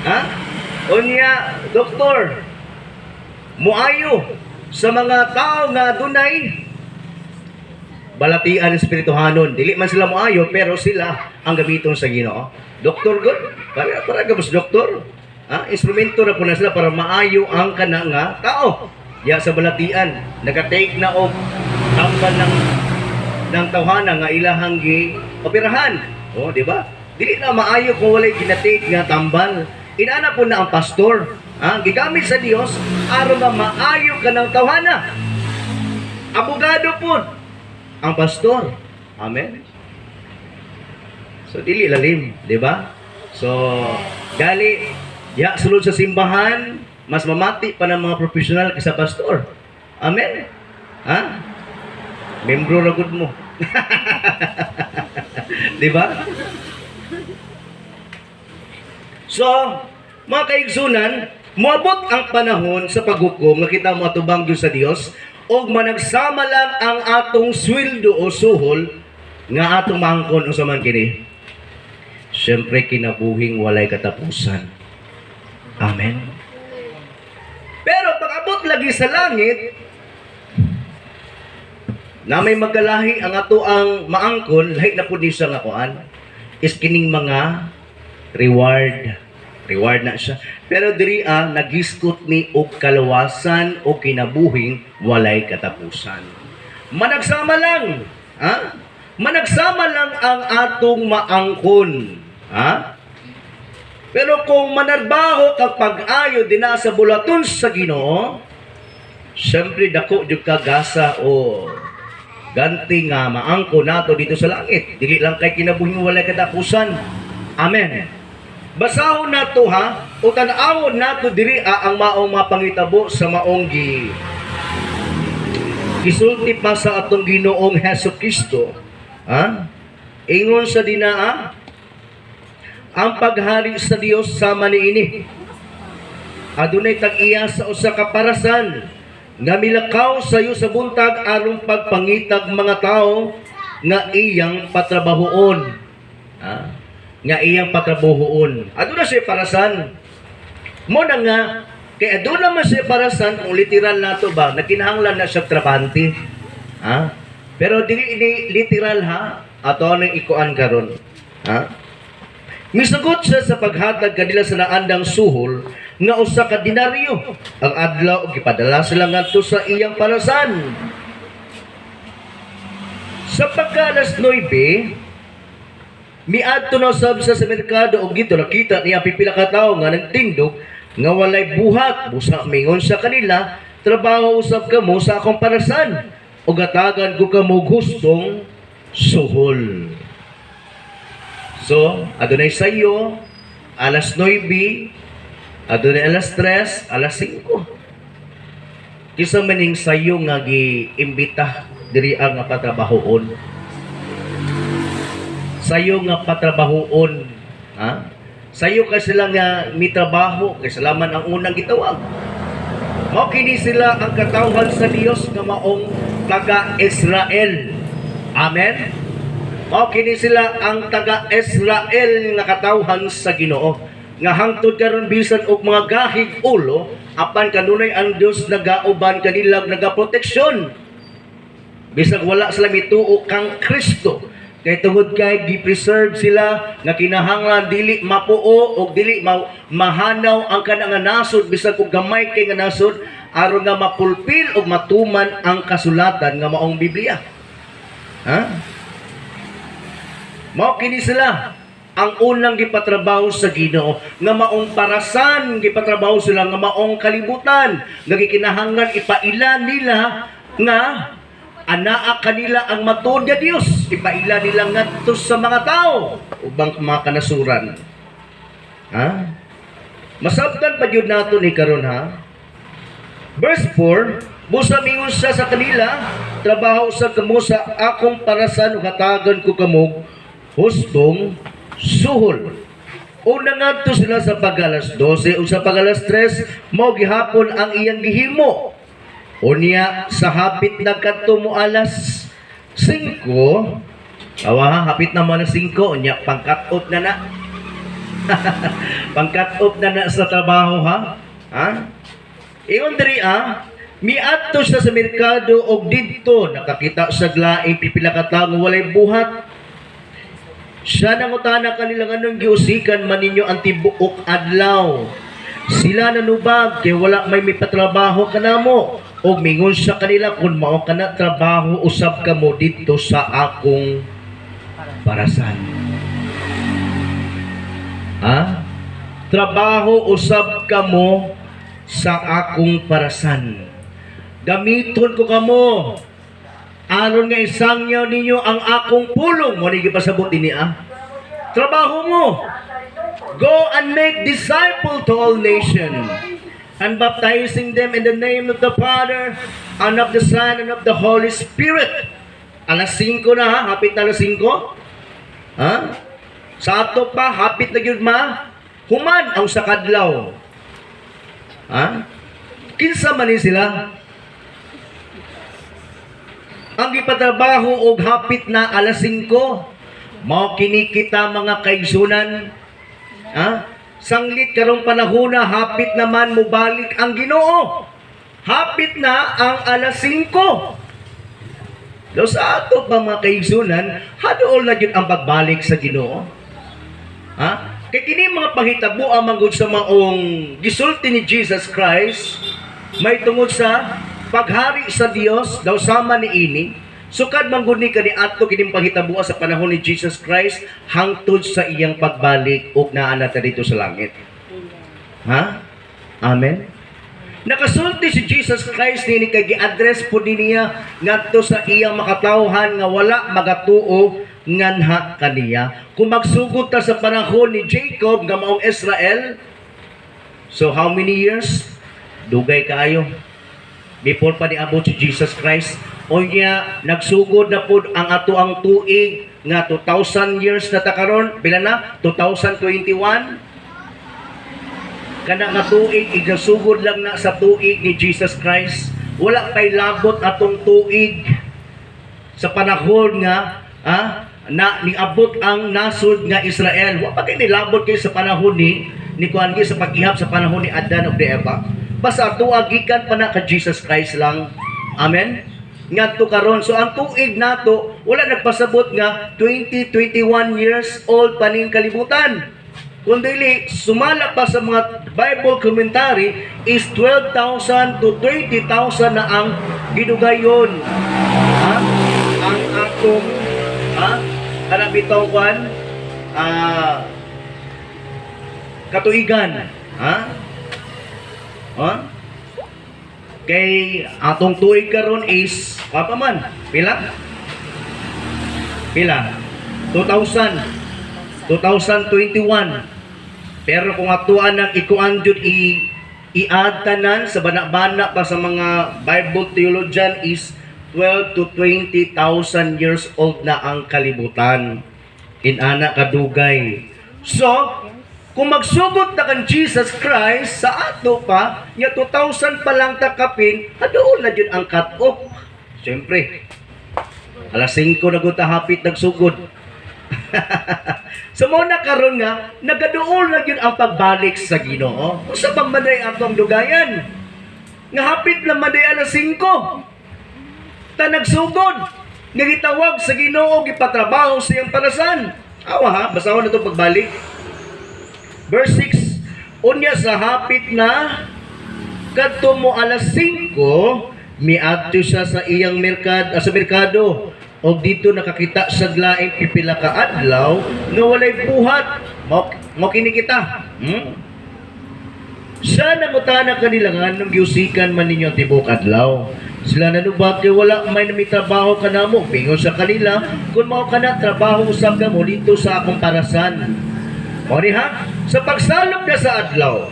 Ha? Unya, doktor, muayo sa mga tao nga adunay balatian espirituhanon. Dili man sila moayo pero sila ang gamiton sa Ginoo. Doktor good. Para gabos doktor. Ha? Instrumento na po na sila para maayo ang kana nga tao. Ya sa balatian, naga-take na og tambal ng tawhana nga ilahang gi operahan. Oh, di ba? Dili na maayo kung walay gina-take nga tambal. Inana po na ang pastor. Ha? Gigamit sa Dios aron nga maayo ka ng tawhana. Abogado po ang pastor. Amen. So dili lalim, di ba? So gali ya sulod sa simbahan, mas mamati pa ng mga profesional kaysa pastor. Amen. Ha? Membro ra gud mo. Di ba? So, mga kaigsunan, moabot ang panahon sa paghukom nga kita moatubang gyud sa Dios og managsama lang ang atong sweldo o suhol nga atong maangkon. Unsa man kini? Siyempre, kinabuhing walay katapusan. Amen. Pero pag abot lagi sa langit, na may magkalahi ang ato ang maangkon, lahi na pud ni siya nga kuan is kining mga reward. Reward na siya. Pero diri nagiskot ni og kaluwasan o kinabuhing walay katapusan. Managsama lang, ha? Managsama lang ang atong maangkon, ha? Pero kung manarbaho kag pag-ayo dinha sa bulaton sa Ginoo, syempre dako jud ka gasa o ganti nga maangko nato dito sa langit. Dili lang kay kinabuhing walay katapusan. Amen. Basahon nato ha, o tan-awon nato diri ang maong mapangitabo sa maong gisulti pa sa atong Ginoong Hesus Kristo. Ha? Ingon sa dinaa, ang paghari sa Dios sama niini. Adunay tag-iya sa usa ka parasan nga milakaw sayo sa buntag aron pagpangitag mga tao nga iyang patrabahoon. Ha? Nga iyang patrabahoon. Aduna siya parasan. Mo na nga kay aduna man siya parasan, kung literal nato ba, nagkinahanglan na siya trabante. Ha? Pero dili ini literal ha, ato nang ikuan karon. Ha? Misugot siya sa paghatag kanila sa naandang suhol nga usa ka denaryo ang adlaw ug gipadala sila ngadto sa iyang parasan. Sa pagka alas 9, miadto na usab siya sa merkado ug didto nakita niya pipila ka tawo nga nagtindog nga walay buhat. Busa mingon sa kanila, "Trabaho usab kamo sa akong parasan ug hatagan ko kamo gustong suhol." So, adunay sayo, alas 9, adunay alas 3, alas 5. Kinsa maning sayo nga gi-imbita diri ang nga patrabahoon? Sayo nga patrabahoon, ha? Sayo ka sila nga mitrabaho kay sila man ang unang gitawag. Mao kini sila ang katawhan sa Dios nga maong taga-Israel. Amen. Mao kini sila ang taga-Israel nga katawhan sa Ginoo. Nga hangtod karon bisan og mga gahig ulo, apan kanunay ang Dios nagauban kanila, nagaproteksyon. Bisag wala sila mituo kang Kristo. Kay tungod kay gi-preserve sila nga kinahanglan dili mapuo og dili mahanaw ang kana nga nasod, bisag og gamay kay nga nasod, aron nga mapulpil og matuman ang kasulatan nga maong Biblia. Ha? Mao kini sila ang unang gipatrabaho sa Ginoo nga maong parasan, gipatrabaho sila nga maong kalibutan nga gikinahanglan ipaila nila nga anaa kanila ang matuod nga Dios, ipaila nila ngadto sa mga tao ubang mga kanasuran. Ha, masabtan pa gyud nato ni karon ha. Verse 4, busa mingon siya sa kanila, "Trabaho sa kamo sa akong parasan ug hatagan ko kamo hustong suhol." Una ngadto sila sa pag-alas 12 ug sa pag-alas 3, mao gihapon ang iyang gihimo. Unya sa hapit na kadto mo alas 5, awa ha, hapit na mo alas 5, unya pang-cut off na na. Pang-cut off na na sa trabaho ha. Ha? Ingon diri miadto siya sa merkado og didto nakakita sa laing pipila ka tawo walay buhat. Siya nangutana kanila, "Nganong giusikan man ninyo ang tibuok adlaw?" Sila nanubag, "Kay wala may mipatrabaho kanamo." Og mingon sa kanila, "Kung mao kana, trabaho usab kamo didto sa akong parasan." Ha? Trabaho usab kamo sa akong parasan. Gamiton ko kamo aron nga isangyaw ninyo ang akong pulong. Mo ni gipasabot ini ah. Trabaho mo. Go and make disciple to all nations and baptizing them in the name of the Father and of the Son and of the Holy Spirit. Alas 5 na ha, hapit na alas 5. Ha? Sa ato pa, hapit na gyud ma. Human ang sa kadlaw. Ha? Kinsa man ni sila? Ang gipatrabaho og hapit na alas 5. Mao kini kita, mga kaigsunan. Ha? Sanglit karong panahona, hapit naman mobalik ang Ginoo. Hapit na ang alas 5. Do sa ato pa, mga kaigsunan, haduol na gyud ang pagbalik sa Ginoo. Ha? Kay kini mga panghitabo ang manggod sa maong gisulti ni Jesus Christ may tungod sa paghari sa Dios daw sama ni ini. Sukad manggod ni kani adto kining panghitabo sa panahon ni Jesus Christ hangtod sa iyang pagbalik ug naa na ta didto sa langit. Ha? Amen. Nakasulti si Jesus Christ nini kay gi-address po ni niya ngadto sa iyang makatawhan nga wala magatuo nganha kaniya. Kung magsugod ta sa panahon ni Jacob nga maong Israel, so how many years? Dugay kaayo. Before pa niabot si Jesus Christ, unya nagsugod na pud ang ato ang tuig nga 2,000 years na ta karon, pila na? 2021. Kana nga tuig igasugod lang na sa tuig ni Jesus Christ. Wala pay labot atong tuig sa panahon nga na niabot ang nasod nga Israel. Wa pa kay nilabot kay sa panahon ni kuan sa pag-ihap sa panahon ni Adan ug ni Eva. Basta atoa gikan pa na ka Jesus Christ lang. Amen. Ngadto karon, so ang tuig nato wala nagpasabot nga 2021 years old pa ning kalibutan. Kung dili, sumala pa sa mga Bible commentary is 12,000 to 20,000 na ang gidugayon. Ha? Ang atong ha? Kana bitaw kwan katuigan. Ha? Ha? Kay atong tuig karon is pa man? Pila? Pila? 2,000. 2021. Pero kung atuan ng ikuan jud i i-add tanan sa bana-bana pa sa mga Bible theologian is 12 to 20,000 years old na ang kalibutan. Inana kadugay. So, kung magsugod na kan Jesus Christ sa ato pa, nya 2,000 pa lang takapin, hadoon na jud ang cut-off. Siyempre, alas 5 na gud ta hapit nagsugod. So mo na karon nga nagaduol na gyud ang pagbalik sa Ginoo. Usa pa man day atong dugayan? Nga hapit lang man day alas 5. Ta nagsugod nga gitawag sa Ginoo, gipatrabaho sa iyang parasan. Awa ha, basahon na itong pagbalik. Verse 6, unya sa hapit na kadto mo alas 5, miadto siya sa iyang sa merkado og dito nakakita sa laing pipila ka adlaw nga walay buhat. Mo kini kita. Siya nangutana kanila, "Nganong giusikan man ninyo ang tibuok adlaw?" Sila nanubag, "Kay wala may namitrabaho kanamo." Mingon sa kanila, "Kung mao kana, trabaho usab kamo didto sa akong parasan." Mo ni ha, sa pagsalop na sa adlaw.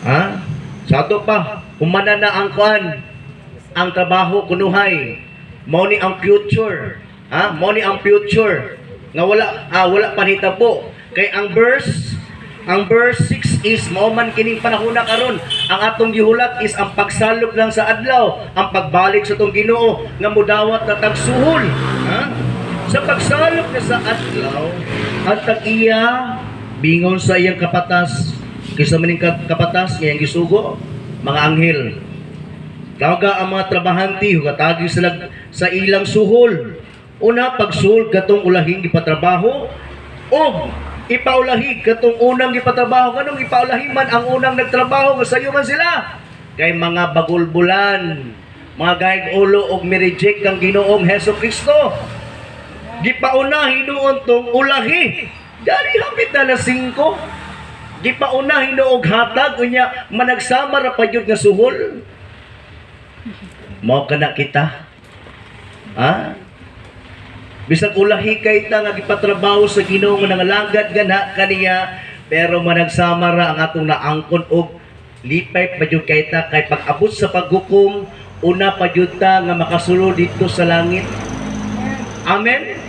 Ha? Sa ato pa, humana na ang kuan, ang trabaho kunuhay. Mao ni ang future. Ha? Mao ni ang future nga wala pa nitabo. Kay ang verse 6 is mao man kining panahon na karon. Ang atong gihulat is ang pagsalop lang sa adlaw, ang pagbalik sa atong Ginoo nga mudawat na tagsuhol. Ha? Sa pagsalop na sa adlaw, ang tag-iya bingon sa iyang kapatas. Kinsa man ning kapatas nga iyang gisugo? Mga anghel. Tawaga ang mga trabahante, hugatagi sila sa ilang suhol. Una, pagsuhol katong ulahing gipatrabaho og ipaulahi katong unang gipatrabaho. Nganong ipaulahi man ang unang nagtrabaho nga sayo man sila? Kay mga bagulbulan, mga gahig ulo og mi-reject kang Ginoong Heso Kristo. Gipauna hinuon tong ulahi. Gani hapit na alas 5. Gipauna hinuog hatag unya managsama ra pa gyud nga suhol. Mao kana kita. Ha? Bisag ulahi kay ta nga gipatrabaho sa Ginoo nga nangalagad gana kaniya, pero managsama ra ang atong naangkon og lipay pa jud kay ta kay pag-abot sa paghukom, una pa jud ta nga makasulod didto sa langit. Amen.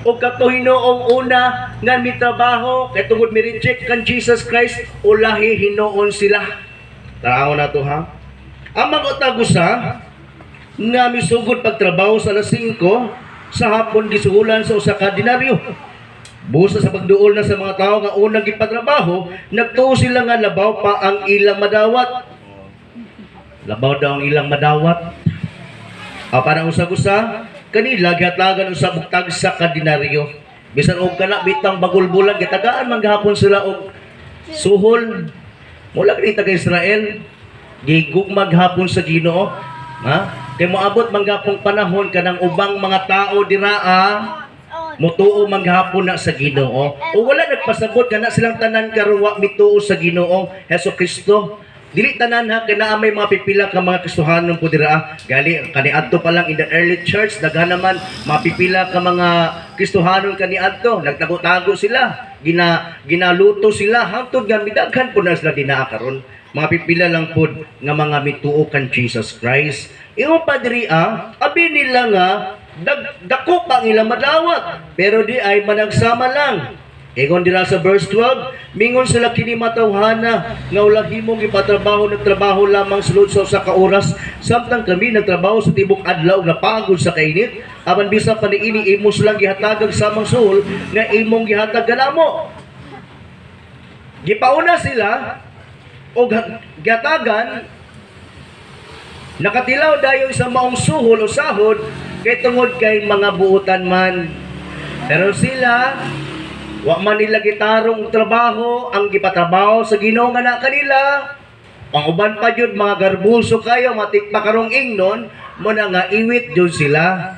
O kato hinoong una nga mitrabaho kay tungod mi reject kan Jesus Christ, ulahi hinuon sila. Tanaw na to, ha. Ang mga usa nga misugod pagtrabaho sa alas 5 sa hapon gisuhulan sa 1 ka denaryo. Busa sa pagduol na sa mga tao nga unang gipatrabaho, nagtuo sila nga labaw pa ang ilang madawat. Labaw daw ang ilang madawat. Ah, parang usag-usa, kanila gihatagan usa og tagsa ka denaryo. Bisan og kana bitang bagulbulan, gitagaan man gahapon sila og suhol. Mula kini taga Israel, gigugma gahapon sa Ginoo. Ha? Kay moabot man gapong panahon kanang ubang mga tao diraa mutuo man gahapon na sa Ginoo. O wala nagpasabot kana silang tanan karon wa mituo sa Ginoo Hesus Kristo. Dili tanan ha, kay naa may mga pipila ka mga Kristohanon po dira. Gali kaniadto pa lang in the early church, daghan naman mga pipila ka mga Kristohanon kaniadto, nagtago-tago sila, ginaluto sila hangtod nga midaghan po na sila dinaa karon. Mga pipila lang pod nga mga mituo kan Jesus Christ. Ingon pa diri ah, abi nila nga dako pa ang ilang madawat, pero di ay managsama lang. Ingon dira sa verse 12, mingon sila, "Kini matawhana nga ulahi mong gipatrabaho nagtrabaho lamang sulod sa usa ka oras, samtang kami nagtrabaho sa tibok adlaw ug napagod sa kainit. Apan bisa pa niini imo silang gihatagag samang suhol nga imong gihatag kanamo." Gipauna sila og gihatagan, nakatilaw dayon sa maong suhol o sahod kay tungod kay mga buutan man. Pero sila, wa man nila gitarong trabaho ang gipatrabaho sa Ginoo nga na kanila. Ang uban pa jud mga garbuso kayo, matik pa karong ingnon mo na nga iwit jud sila.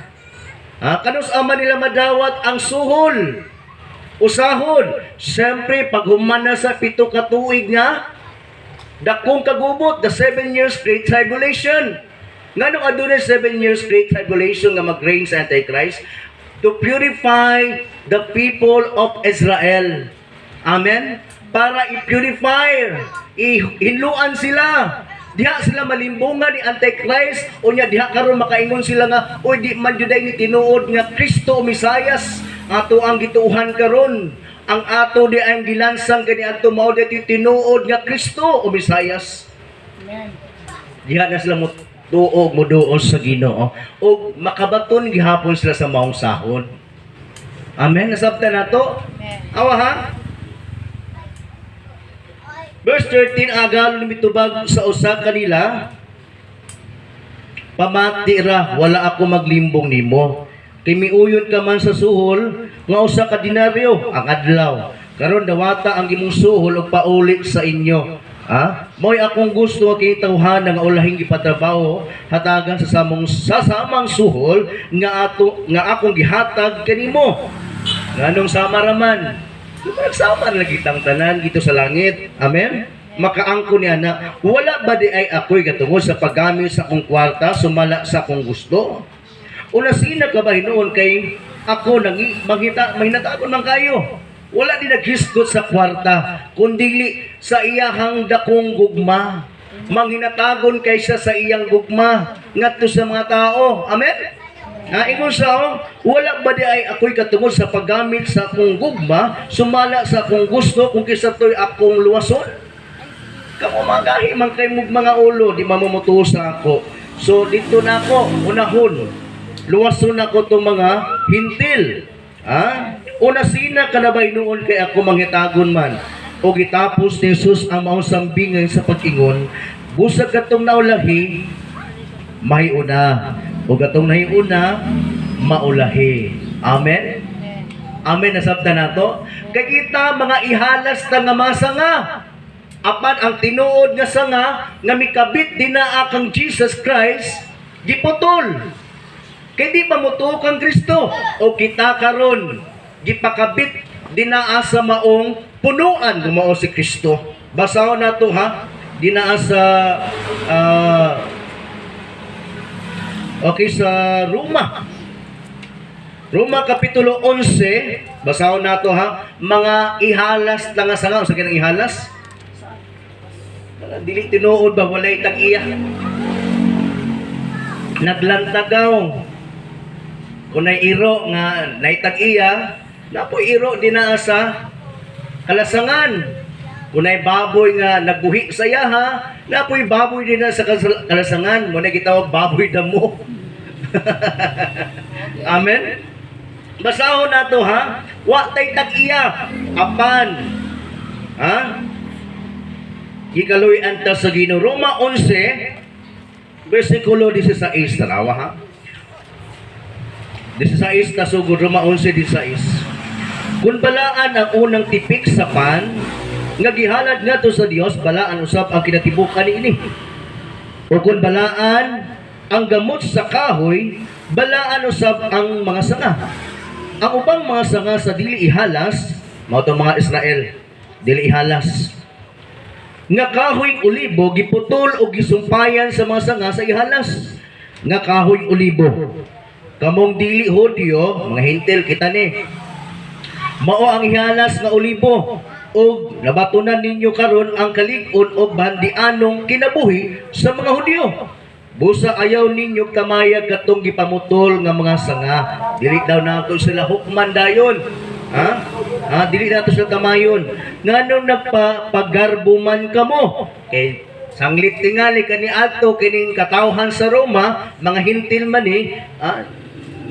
Ha, kanus ama nila madawat ang suhol? Usahod. Siyempre, pag human na sa 7 ka tuig nga dakong kagubot, the 7 years great tribulation. Nganong adunay 7 years great tribulation nga mag-reign sa Antichrist? To purify the people of Israel. Amen? Para i-purify, ihinluan sila. Diha sila malimbungan ni Antichrist, unya diha karon makaingon sila nga, "Uy, di man juday ni tinuod nga Kristo o Mesayas ato ang gituuhan karon. Ang ato di ang gilansang kani adto mao di tinuod nga Kristo o Mesayas." Diha na sila mo tuog mo duol sa Ginoo ug makabaton gihapon sila sa maong sahod. Amen. Nasabtan nato? Awa ha? Verse 13, agal mitubag sa usa kanila, "Pamati ra, wala ako maglimbong nimo. Kay miuyon ka man sa suhol nga 1 ka denaryo ang adlaw. Karon dawata ang imong suhol ug pauli sa inyo. Ha? Mo'y akong gusto nga kini tawhana nga ulahing gipatrabaho hatagan sa samang suhol nga ato nga akong gihatag kanimo." Nganong sama raman? Di ba nagsama na lagi tang tanan dito sa langit? Amen? Makaangko niya na, "Wala ba di ay ako'y katungod sa paggamit sa akong kwarta, sumala sa akong gusto? Una sina ka ba hinuon kay ako nang manghita mahinatagon man kayo?" Wala di naghisgot sa kwarta, kundi sa iyahang dakong gugma. Manghinatagon kay siya sa iyang gugma ngadto sa mga tao. Amen? Ha, ingon sa oh, "Wala ba di ay ako'y katungod sa paggamit sa akong gugma, sumala sa akong gusto kung kisa to'y akong luwason? Kamo magahi man kay mong mga ulo, di mamumutuo sa ako. So dito na ako, unahon. Luwason ako tong mga hintil." Ha? "Una sina ka na ba hinuon kay ako manghitagon man?" O gitapos ni Jesus ang maong sambingan sa pag-ingon, busag katong naulahi, mahiuna. O katong nahiuna, maulahi. Amen? Amen, nasabtan nato? Kay kita mga ihalas ta nga masanga. Apan ang tinuod nga sanga nga mikabit dinaa kang Jesus Christ giputol. Kay di pa motuo kang Kristo o kita karon gipakabit dinaa sa maong punuan kung mao si Kristo. Basahon nato ha, dinaa sa okay, sa Roma. Roma Kapitulo 11, basahon nato ha, mga ihalas lang nga sanga, unsa kanang ihalas? Dili tinuod ba, walay tag iya. Naglantagaw. Kung nay iro nga naitag iya, napoy iro dinaa sa kalasangan. Kung nay baboy nga nagbuhi sa iyaha, napoy baboy dinaa sa kalasangan. Mo na gitawag baboy damo. Amen. Basahon nato ha. Wa tay tag-iya apan ha, gikaluy-an ta sa Ginoo. Roma 11 versikulo 16, tanawa ha. 16 ta sugod, Roma 11:16. Kung balaan ang unang tipik sa pan nga gihalad ngadto sa Dios, balaan usab ang kinatibukan niini. O kung balaan ang gamot sa kahoy, balaan usab ang mga sanga. Ang ubang mga sanga sa dili ihalas, mao tong mga Israel, dili ihalas nga kahoy olibo, giputol o gisumpayan sa mga sanga sa ihalas nga kahoy olibo. Kamong dili Hudyo, mga Hentil kita ni, mao ang ihalas nga olibo ug nabatunan ninyo karon ang kalig-on og bandianong kinabuhi sa mga Hudyo. Busa ayaw ninyo kamayag katong gipamutol nga mga sanga. Dili daw nato sila hukman dayon. Ha? Ha, dili nato sila kamayon. Nganong nagpapaggarbo man kamo? Kay sanglit tingali kani adto kining katawhan sa Roma, mga Hentil man ni, ah,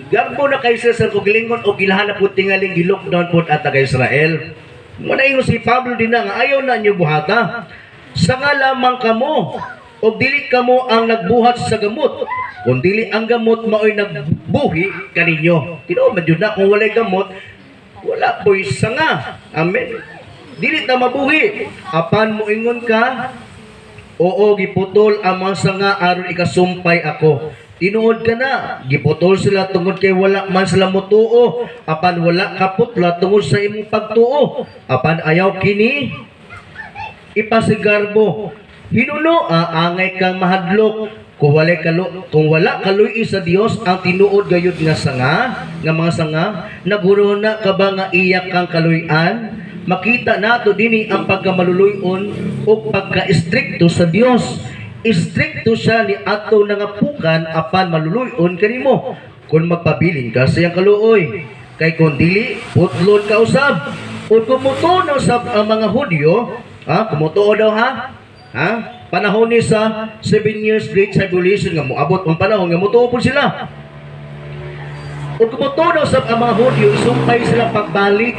garbo na kay sila sa kaugalingon o gilahan na po tingaling gi-lockdown po at taga Israel. Muna ingon si Pablo din na nga ayaw na niyo buhata. Sanga lamang kamo o dili kamo ang nagbuhat sa gamot. Kung dili ang gamot mao'y nagbuhi kaninyo. Tinuod man jud na, kung walay gamot, wala po'y sanga. Amen. Dili ta mabuhi. Apan moingon ka, "Oo, giputol ang mga sanga aron ikasumpay ako." Tinuod ka na, giputol sila tungod kay wala man sila motuo, apan wala kaputla tungod sa imong pagtuo. Apan ayaw kini ipasigarbo. Hinuno, angay kang mahadlok. Kung wala kaluy sa Dios ang tinuod gayud nga sanga, nga mga sanga, naghunahuna ka ba nga iya kang kaluy-an? Makita nato dinhi ang pagkamaluluy-on o pagka-istrikto sa Dios. Istrikto siya ni ato nangapukan, apan maluluy-on kanimo kung magpabilin ka sa iyang kaluoy. Kay kung dili, putlon ka usab. O kung mutuo na usab ang mga Hudyo, ha, kung mutuo daw ha, ha, panahon ni sa 7 years Great Tribulation nga moabot ang panahon nga mutuo po sila. O kung mutuo na usab ang mga Hudyo, isumpay sila pagbalik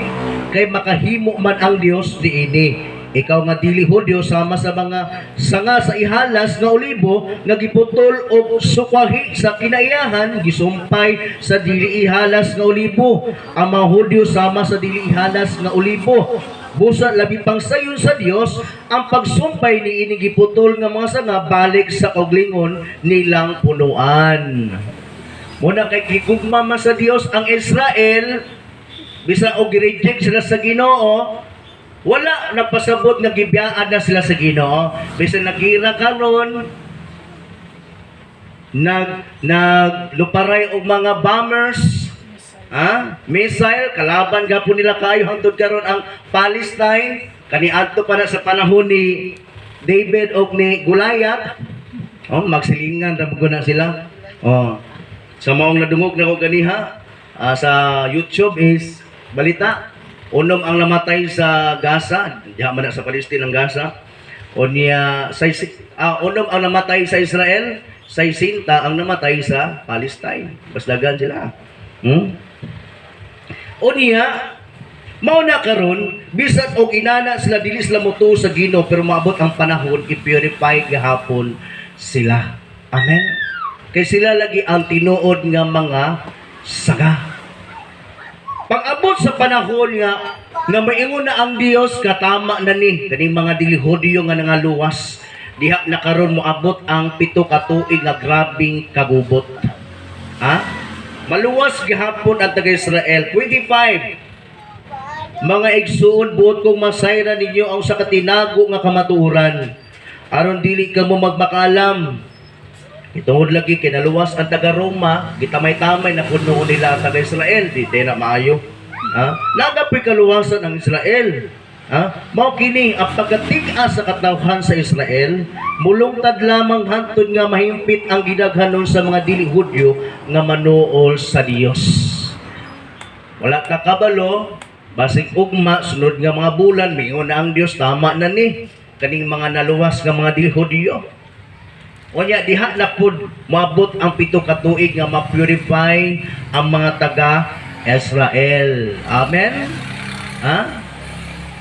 kay makahimo man ang Dios diini. Ikaw nga dili Hudyo, sama sa mga sanga sa ihalas nga olibo nga giputol og sukwahi sa kinaiyahan, gisumpay sa dili ihalas nga olibo. Ang mga Hudyo sama sa dili ihalas nga olibo. Busa labi pang sayon sa Dios ang pagsumpay ni ini giputol nga mga sanga balik sa kauglingon nilang punuan. Muna kay gigugma man sa Dios ang Israel, bisan og gi-reject sila sa Ginoo, wala nagpasabot nga gibiyaan na sila sa Ginoo. Bisan nagira karon, nagluparay og mga bombers, ha? Missile, kalaban gapon nila kayo hangtod karon ang Palestine kaniadto pa na sa panahon ni David og ni Goliath. Oh, magsilingan ra na sila. Oh. Sa maong nadungog na ko ganiha sa YouTube is balita 6 ang namatay sa Gaza, diha man na sa Palestine ang Gaza. O niya 6 ang namatay sa Israel, 60 ang namatay sa Palestine. Basdagan sila. O niya, mao na karon, bisan og inana sila, dili sila motuo sa Ginoo, pero maabot ang panahon i-purify gahapon sila. Amen. Kay sila lagi ang tinuod nga mga sanga. Pag-abot sa panahon nga Nga maingon na ang Dios, katama na ni kaning mga dili Hudyo nga nangaluwas. Diha na karon moabot ang 7 ka tuig nga grabing kagubot. Ha? Maluwas gihapon ang taga-Israel. 25. Mga igsuon, buot kong masayran ninyo ang sa katinago nga kamatuoran, aron dili kamo magmakaalam. Itungod lagi kinaluwas ang taga Roma, gitamay-tamay na kuno nila ang taga Israel, di na maayo. Ha? Nagapoy kaluwasan ang Israel. Ha? Mao kini ang pagkatig-a sa katawhan sa Israel, mulungtad lamang hantod nga mahimpit ang gidaghanon sa mga dili Hudyo nga manuol sa Dios. Wala ka kabalo, basig ugma, sunod nga mga bulan, mingon na ang Dios, tama na ni kaning mga naluwas nga mga dili Hudyo. Unya diha na pud moabot ang 7 ka tuig nga ma-purify ang mga taga Israel. Amen? Ha?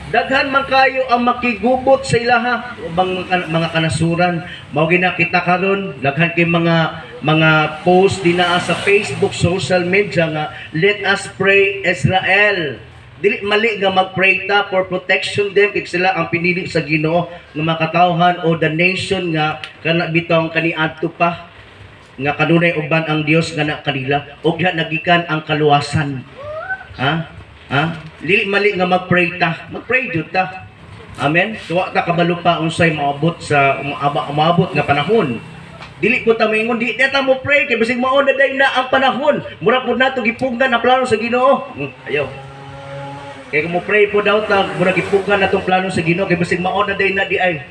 Daghan man kayo ang makigubot sa ilaha ubang mga kanasuran. Mao gina kita karon daghan kay mga post dinaa sa Facebook, social media nga "Let us pray Israel." Dili mali nga mag-pray ta for protection them kay sila ang pinili sa Ginoo nga makatawhan o the nation nga kana bitong kaniadto pa nga kanunay uban ang Dios nga na kanila ug diha nagikan ang kaluwasan. Ha? Ha? Dili mali nga mag-pray ta. Mag-pray jud ta. Amen. Wa ta kabalo pa unsay maabot sa umaabot nga panahon. Dili po ta moingon di ta mo pray kay bisig mao na day na ang panahon. Mura pud nato gipugnan ang plano sa Ginoo. Ayaw. Kay kung mo pray po daw ta, mura gipugnan natong plano sa Ginoo kay bisig mao na day na di ay.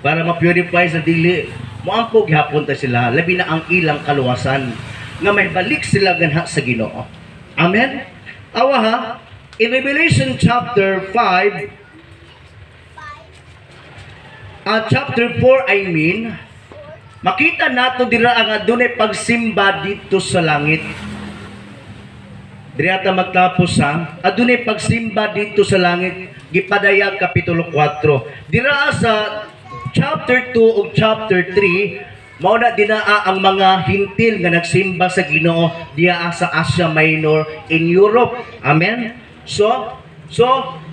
Para ma-purify sa dili. Moampo gihapon ta sila, labi na ang ilang kaluwasan nga may balik sila ganha sa Ginoo. Amen. Awa ha, in Revelation chapter 5, chapter 4 I mean, makita nato dira ang adunay pagsimba dito sa langit. Diri ata magtapos ha, adunay pagsimba dito sa langit, gipadayag kapitulo 4. Dira sa chapter 2 ug chapter 3, mao na dinaa ang mga Hintil nga nagsimba sa Ginoo diya sa Asia Minor in Europe. Amen. So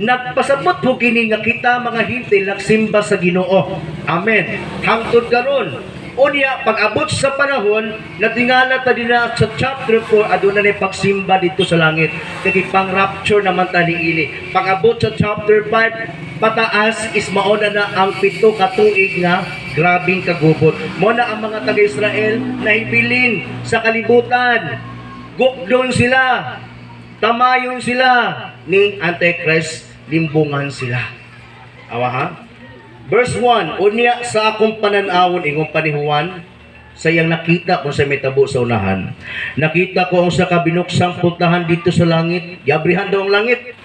nagpasabot po kini nga kita mga Hintil nagsimba sa Ginoo. Amen. Hangtod karon. Unya, pag-abot sa panahon, natingala ta dinha sa chapter 4, aduna na pagsimba dito sa langit. Kay pang rapture naman ta niini. Pag-abot sa chapter 5, pataas is mauna na ang 7 ka tuig nga grabing kagubot. Mao na ang mga taga-Israel nahibilin sa kalibutan. Gukdon sila. Tamayon sila ni Antichrist, limbungan sila. Awa ha? Verse 1, "Unya sa akong pananawon," ingon pa ni Juan, sa iyang nakita kung sa mitabo sa unahan. "Nakita ko ang sa kabinuksang puntahan dito sa langit." Giabrihan daw ang langit.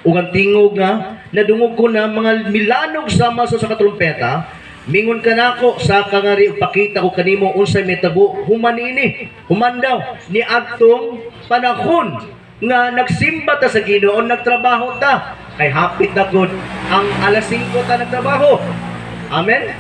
"Ug ang tingog nga nadungog ko na mga milanog sama sa katrumpeta. Mingon kanako, 'Saka ngari ug pakita ko kanimo unsay mitabo human ini.'" Human daw ni adtong panahon nga nagsimba ta sa Ginoo, nagtrabaho ta. Kay hapit na gud ang alas 5 ta nagtrabaho. Amen.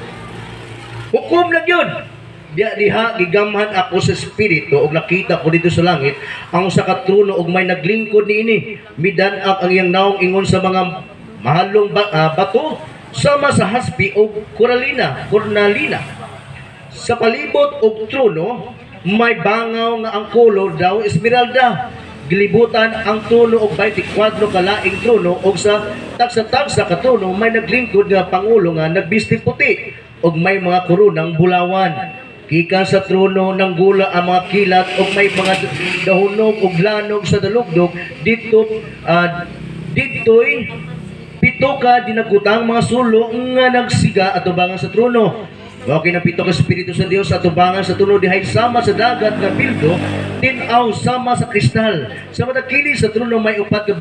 Hukom na gyud. Diya diha gigamhan ako sa espiritu ug nakita ko dito sa langit ang usa ka trono ug may naglingkod niini. Midan-ak ang iyang nawong ingon sa mga mahalong bato sama sa haspi ug koralina, cornalina. Sa palibot og trono may bangaw nga ang kolor daw esmeralda. Gilibutan ang trono og 24 ka laing trono ug sa tagsa-tagsa ka trono may naglingkod nga pangulo nga nagbisti puti ug may mga koronang bulawan. Gikan sa trono nanggula ang mga kilat ug may mga dahunog ug lanog sa dalugdog dito, dito'y pito ka dinagkutang mga sulo nga nagsiga atubangan sa trono. Mao kini ang pito ka espiritu sa Dios atubangan sa trono dihay sama sa dagat nga bildo, tin-aw sama sa kristal. Sa matag kilid sa trono may upat ka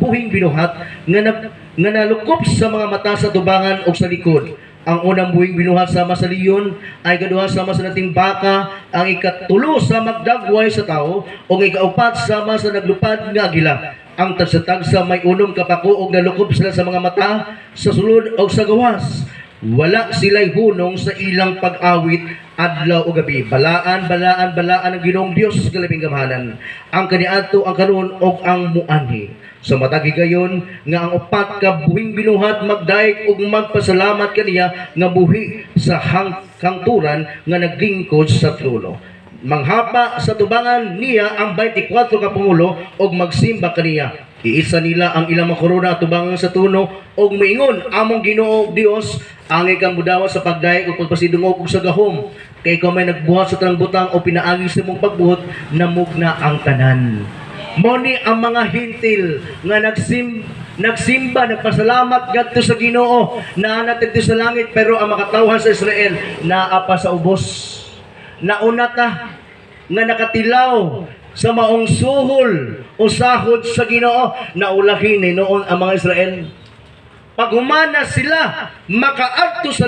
buhing binuhat nga nalukop sa mga mata sa tubangan o sa likod. Ang unang buhing binuhat sama sa leon, ay ikaduha sama sa nating baka, ang ikatulo sa magdagway sa tao, o ang ikaupat sama sa naglupad nga agila. Ang tagsa-tagsa may unom ka pako og nalukop sila sa mga mata, sa sulod o sa gawas. Wala sila'y hunong sa ilang pag-awit adlaw o gabi. Balaan, balaan, balaan ang Ginoong Dios nga labing gamhanan. Ang kaniadto, ang karon og ang muanhi." Sa matag higayon nga ang upat ka buhing binuhat magdayeg ug magpasalamat kaniya nga buhi sa hangturan nga naglingkod sa trono. Manghapa sa tubangan niya ang 24 ka pangulo ug magsimba kaniya. Iisa nila ang ilang mga korona at tubangan sa trono ug moingon, "Among Ginoo ug Dios, angay kang mudawat sa pagdayeg ug pagpasidungog ug sa gahom, kay ikaw may nagbuhat sa tanang butang o pinaagi sa imong pagbuot namugna ang tanan." Mao ni ang mga Hentil nga nagsimba, nagpasalamat ngadto sa Ginoo, naa na didto sa langit, pero ang makatawhan sa Israel naa pa sa ubos. Nauna ta nga nakatilaw sa maong suhol o sahod sa Ginoo, naulahin ni noon ang mga Israel. Paghuman na sila makaadto sa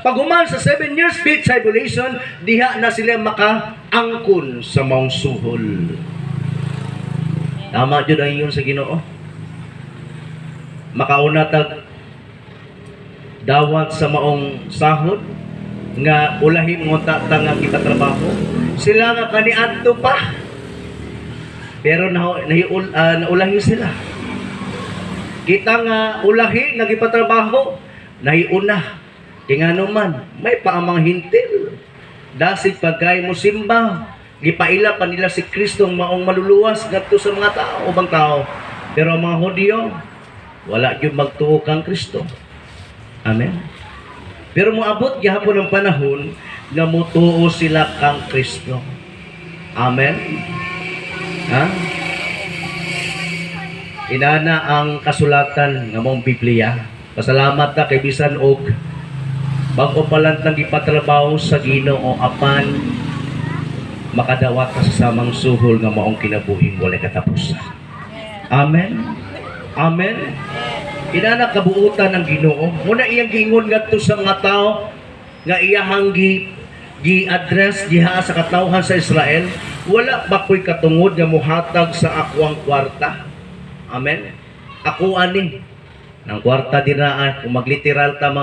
paghuman sa 7 years great tribulation, diha na sila makaangkon sa maong suhol. Tama jud ang ingon sa Ginoo. Makauna tag dawat sa maong sahod nga ulahin mo ta ta nga gipatrabaho. Sila nga kaniadto pa. Pero naulahi sila. Kita nga ulahi nga gipatrabaho, nahiuna. Kay ngano man, may paamang Hentil. Dasig pagkay mo simba, gipaila pa nila si Kristo ang maong maluluwas ngadto sa mga tao, ubang tao. Pero ang mga Hudyo, wala gyud magtuo kang Kristo. Amen. Pero moabot gihapon ang panahon nga motuo sila kang Kristo. Amen. Ha? Inana ang kasulatan nga maong Biblia. Pasalamat ta kay bisan og bag-o pa lang tang gipatrabaho sa Ginoo, apan makadawat ka sa samang suhol nga maong kinabuhing walay katapusan. Amen. Amen. Inana kabuutan ng Ginoo. Muna iyang giingon ngadto sa mga tao nga iyahang gi-address diha sa katawhan sa Israel, "Wala ba ko'y katungod nga muhatag sa akoang kwarta?" Amen. Ako ani ng kwarta dira, kung magliteral ta,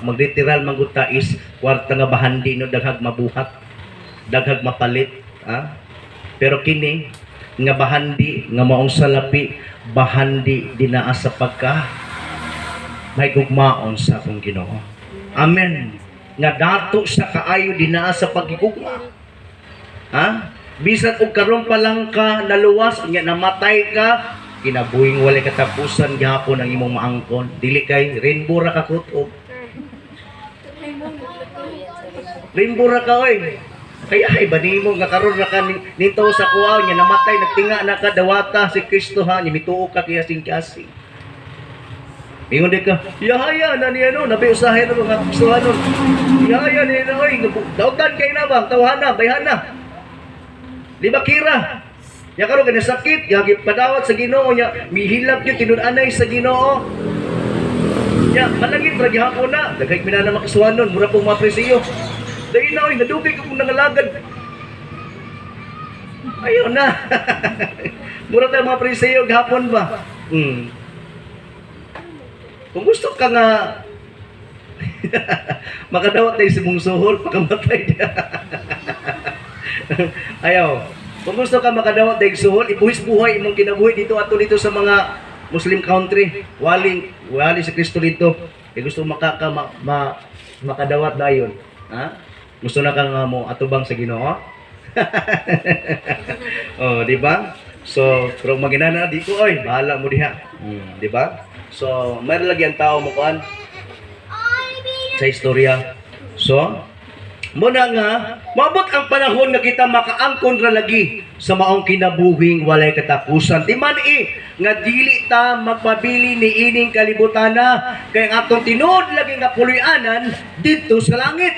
magliteral man gud ta, is kwarta nga bahandi no, daghag mabuhat, daghag mapalit, ah? Pero kini nga bahandi nga maong salapi, bahandi dinaa sa pagka may gugmaon sa akong Ginoo. Amen. Nga dato sa kaayo dinaa sa pagigugma. Ha? Bisan og karon pa lang ka naluwas, nya namatay ka, kinabuhing walay katapusan gihapon ang imong maangkon. Dili kay rainbow ra ka kutob. Rainbow ra ka oy. Kaya ay ba nimo nga karon ra ka nito sa kuaw, nya namatay, nagtinga na ka, dawata si Kristo ha, nya mituo ka kaya sing kasi. Ingon di ka, yahaya na niya no, nabi usahay na mga gustuhan nun. Yahaya niya na, oy, dautan kay na ba, tawhana, bayhana. Di ba kira? Ya karon kay nasakit, ya gipadawat sa Ginoo nya, mihilak gyud tinud-anay sa Ginoo. Ya, malangit ra gihapon na, daghay minana makasuhan nun, mura pong mga presiyo. Dahil na, oy, nadugay ka kung nangalagad. Ayaw na. Mura tayo mga presiyo gihapon ba? Kung gusto ka nga makadawat tayo sa mong suhol, pakamatay niya. Ayaw. Kung gusto ka makadawat tayo suhol, ibuhis buhay imong kinabuhi dito ato dito sa mga Muslim country. Wali, wali si Kristo dito. Kay gusto makadawat dayon. Ha? Gusto na ka nga mo atubang sa Ginoo? Oh, di ba? So, pero maginana di ko oy, bahala mo diha. Di ba? So, mayroon lagi ang tao mo kuan sa istorya. So, muna nga, maabot ang panahon nga kita makaangkon ra lagi sa maong kinabuhing walay katapusan. Di man eh, nga dili ta magpabili ni ining kalibutana, kay ang atong tinuod lagi nga puloy-anan didto sa langit.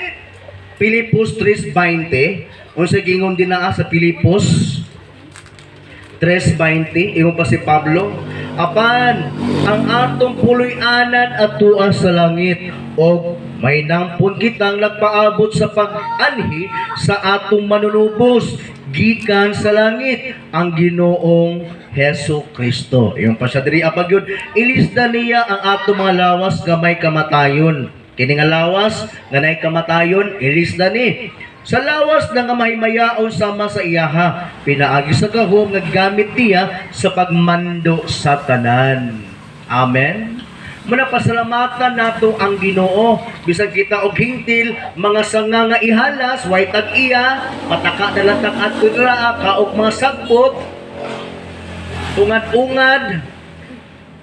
Pilipos 3:20, unsa gingon dinaa sa Pilipos 3:20? Ingon pa si Pablo, "Apan ang atong puloy-anan atua sa langit og may nampon kitang nagpaabot sa pag-anhi sa atong manunubos gikan sa langit, ang Ginoong Heso Kristo." Ingon pa siya diri apag yun, ilisda niya ang atong mga lawas nga may kamatayon. Kini nga lawas nga nay kamatayon, ilisda ni. Sa lawas na nga mahimayaon sama sa iyaha, pinaagi sa gahom nga gamit niya sa pagmando sa tanan. Amen. Muna pasalamatan nato ang Ginoo bisan kita og hingtil mga sanga nga ihalas way tag iya pataka na lang tag adto dira kaog mga sagpot ungad-ungad,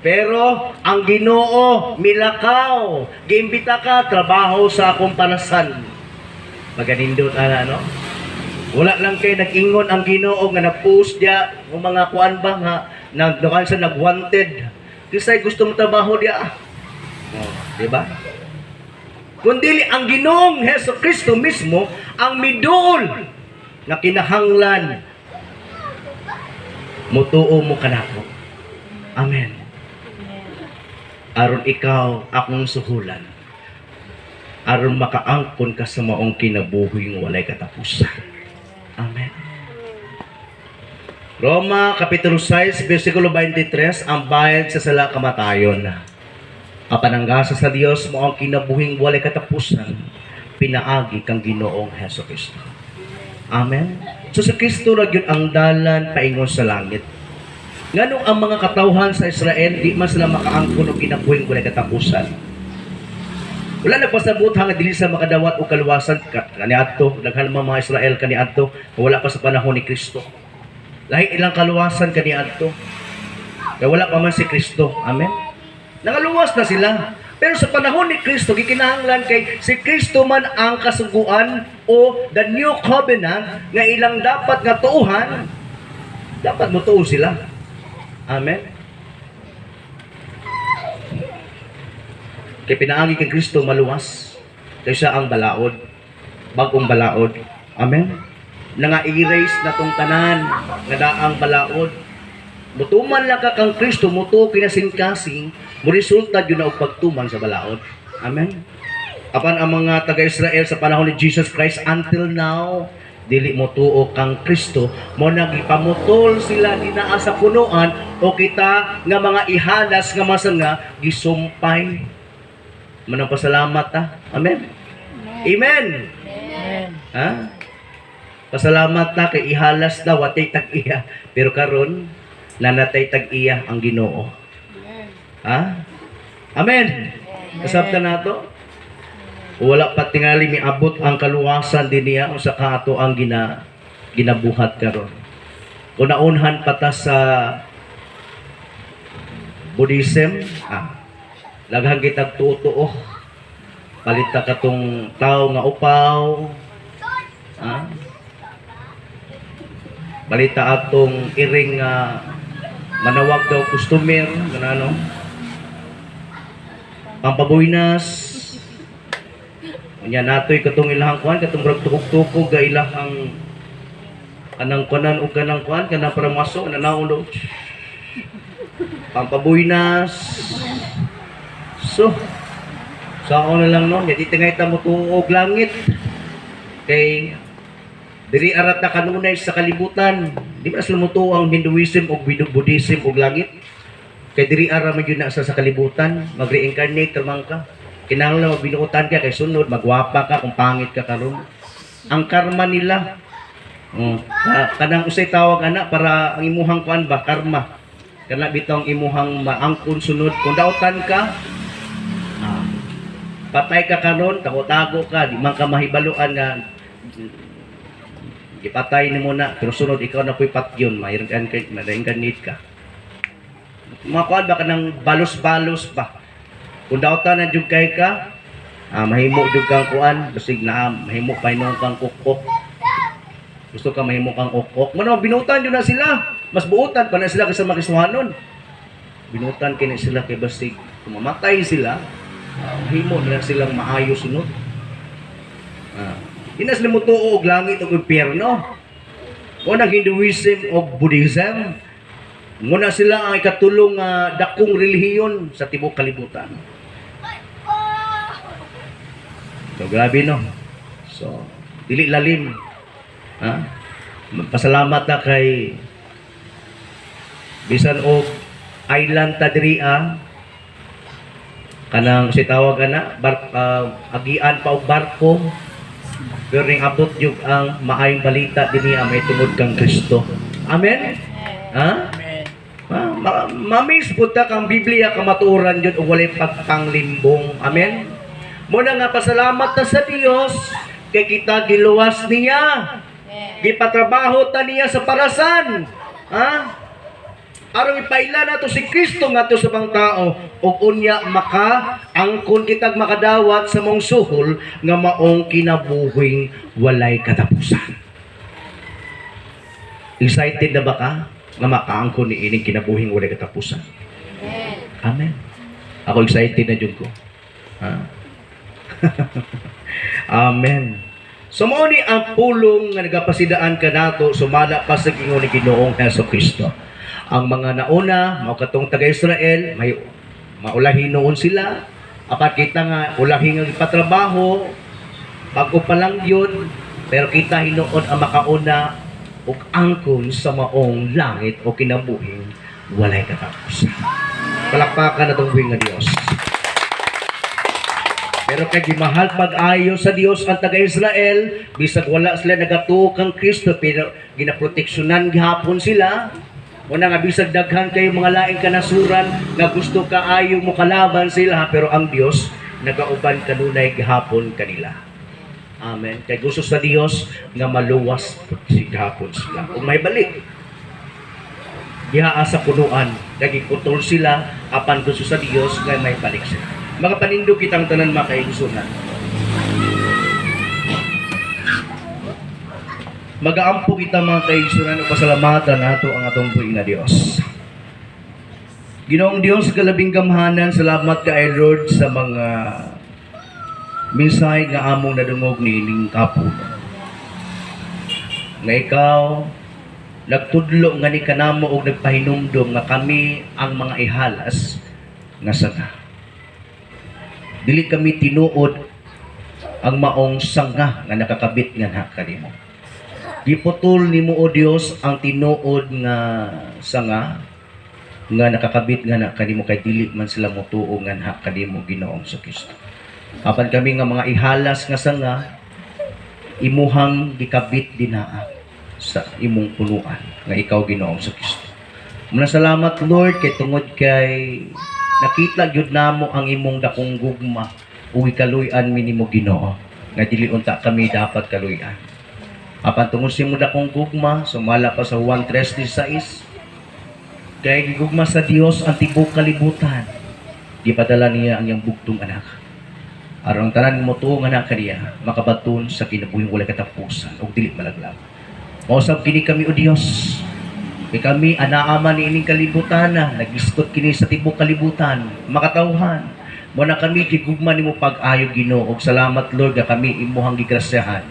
pero ang Ginoo milakaw, giimbita ka, "Trabaho sa akong panasan." Maganindot ana, no? Wala lang kay nag-ingon ang Ginoo nga nag-post diya ng mga kuan ba nga nag sa nag-wanted. Kisay gusto mo trabaho diya. Oh, di ba? Kung dili ang Ginoong Heso Kristo mismo ang miduol na kinahanglan mutuo mo kanako. Amen. Aron ikaw akong suhulan. Aron makaangkon ka sa maong kinabuhi nga walay katapusan. Amen. Roma Kapitulo 6, versikulo 23, ang bayad sa sala kamatayon. Apan ang gasa sa Dios mao ang kinabuhing walay katapusan, pinaagi kang Ginoong Heso Kristo. Amen. So sa Kristo ra gyud ang dalan paingon sa langit. Nganong ang mga katawhan sa Israel di man sila makaangkon og kinabuhing walay katapusan? Wala nagpasabot nga dili sa makadawat og kaluwasan kaniadto, daghan man mga Israel kaniadto, wala pa sa panahon ni Kristo. Lahi ilang kaluwasan kaniadto. Kaya wala pa man si Kristo. Amen. Nangaluwas na sila. Pero sa panahon ni Kristo, gikinahanglan kay si Kristo man ang kasuguan o the new covenant nga ilang dapat nga tuuhan, dapat motuo sila. Amen. Kay pinaagi kang Kristo maluwas. Kay siya ang balaod. Bagong balaod. Amen. Nanga-erase na tong tanan nga daang balaod. Mutuman lang ka kang Kristo, mutuo kinasingkasing, mo resulta yun na og pagtuman sa balaod. Amen. Apan ang mga taga-Israel sa panahon ni Jesus Christ until now, dili mo tuo kang Kristo, mo nagipamutol sila dinaa sa punuan o kita nga mga ihalas nga masanga gisumpay. Manang pasalamat ta. Amen. Amen. Amen. Ha? Pasalamat ta kay ihalas na watay tag-iya. Pero karon nanatay tag-iya ang Ginoo. Ha? Amen. Kasabtan nato. Wala pa tingali miabot ang kaluwasan din niya unsa ka ato ang ginabuhat karon. Kung naunhan pa ta sa Buddhism, daghan kitag tuo. Palit ta katong tao nga upaw. Ah. Balita atong iring nga manawag daw customer, ganano. Pampabuinas. Unya natoy katong ilahang kuan, katong murag tukog-tukog ga ilahang kanang kuanan ug kanang kuan kanang para maso nanaon do. Pampabuinas. So, sa na lang, no, di tingay ta mo tuog langit. Kay diri arat na kanunay sa kalibutan. Di ba sila motuo ang Hinduism o Buddhism o langit? Kay diri ara man gyud na sa kalibutan, mag-reincarnate man ka. Kinahanglan magbinuotan ka kay sunod magwapa ka kung pangit ka karon. Ang karma nila. Oh, kanang usay tawag ana para ang imuhang kuan ba, karma. Kana bitaw ang imuhang maangkon sunod kung dautan ka. Patay ka karon, tago-tago ka, di man ka mahibaluan nga gipatay nimo na, pero sunod ikaw na po'y patyon, ma-reincarnate ka. Mga kuan ba, kanang balos-balos ba? Kung dautan na jud kay ka, mahimo jud kang kuan, basig na mahimo pa hinuon kang kukok. Gusto ka mahimo kang ukok. Mano binutan jud na sila. Mas buutan pa na sila kaysa makisuhanon. Binutan kini sila kay basig kung mamatay sila, mahimo na silang maayo sunod. Di na sila motuo og langit og impyerno. O nag Hinduism o Buddhism. Muna sila ang ikatulong dakong relihiyon sa tibuok kalibutan. So grabe, no. So dili lalim. Ha? Pasalamat na kay bisan og island ta diri, kanang si tawag ana bar, agian pa og barko. Pero ning abot jud ang maayong balita dinhi ang may tungod kang Kristo. Amen. Ha? Ma mamiss pud ta kang Biblia kamatuoran jud ug walay pagpanglimbong. Amen. Muna nga pasalamat ta sa Dios kay kita giluwas niya. Gipatrabaho ta niya sa parasan. Ha? Aron ipaila nato si Kristo ngadto sa bang tao ug unya maka angkon kitag makadawat sa mong suhol nga maong kinabuhing walay katapusan. Excited na ba ka nga makaangkon ni ining kinabuhing walay katapusan? Amen. Ako, excited na jud ko. Ha? Amen. So mao ni ang pulong nga nagapasidaan kanato sumala pa sa gingon ni Ginoong Hesus Kristo. Ang mga nauna mao katong taga Israel, may maulahi noon sila. Apat kita nga ulahi nga ipatrabaho, bago pa lang yun, pero kita hinuon ang makauna ug angkon sa maong langit o kinabuhing walay katapusan. Palakpakan natong buhi nga Dios. Pero kay gimahal pag-ayo sa Dios ang taga-Israel, bisag wala sila nagatuo kang Kristo, pero ginaproteksyonan gihapon sila. Muna nga bisag daghan kayo mga laing kanasuran nga gusto kaayo mo kalaban sila, pero ang Dios nagauban kanunay gihapon kanila. Amen. Kay gusto sa Dios nga maluwas si gihapon sila. Ug may balik diha sa punuan, nagikutol sila, apan gusto sa Dios nga may balik sila. Makapanindog kitang tanan, mga kaigsunan. Magaampo kita, mga kaigsunan, ug pasalamatan nato ang atong buhi nga Dios. Ginoong Dios, kalabing gamhanan, salamat kay Lord sa mga mensahe nga among nadungog niining kapuno. Nga ikaw nagtudlo nga ni kanamo og nagpahinumdom nga kami ang mga ihalas nga sanga. Dili kami tinuod ang maong sanga nga nakakabit nga na kanimo. Giputol nimo, o Dios, ang tinuod nga sanga nga nakakabit nga na kanimo kay dili man sila motuo nga na kanimo, Ginoong Kristo. Apan kami nga mga ihalas nga sanga, imuhang gikabit dinaa sa imong punuan nga ikaw, Ginoong Kristo. Muna salamat, Lord, kay tungod kay nakita gyud namo ang imong dakong gugma ug gikaluy-an mi nimo, Ginoo, nga dili unta kami dapat kaluy-an. Apan tungod sa imong dakong gugma, sumala pa sa Juan 3:16, kay gigugma sa Dios ang tibuok kalibutan, gipadala niya ang iyang bugtong anak aron ang tanan mo nga na kaniya makabaton sa kinabuhing walay katapusan ug dili malaglag. Mausab kini kami, o Dios, kay kami anaaman ni ining kalibutan na nagiskot kini sa tibuok kalibutan makatawhan mo na kami gigugma nimo pag-ayo, Ginoo. Ug salamat, Lord, nga kami imuhang gigrasyahan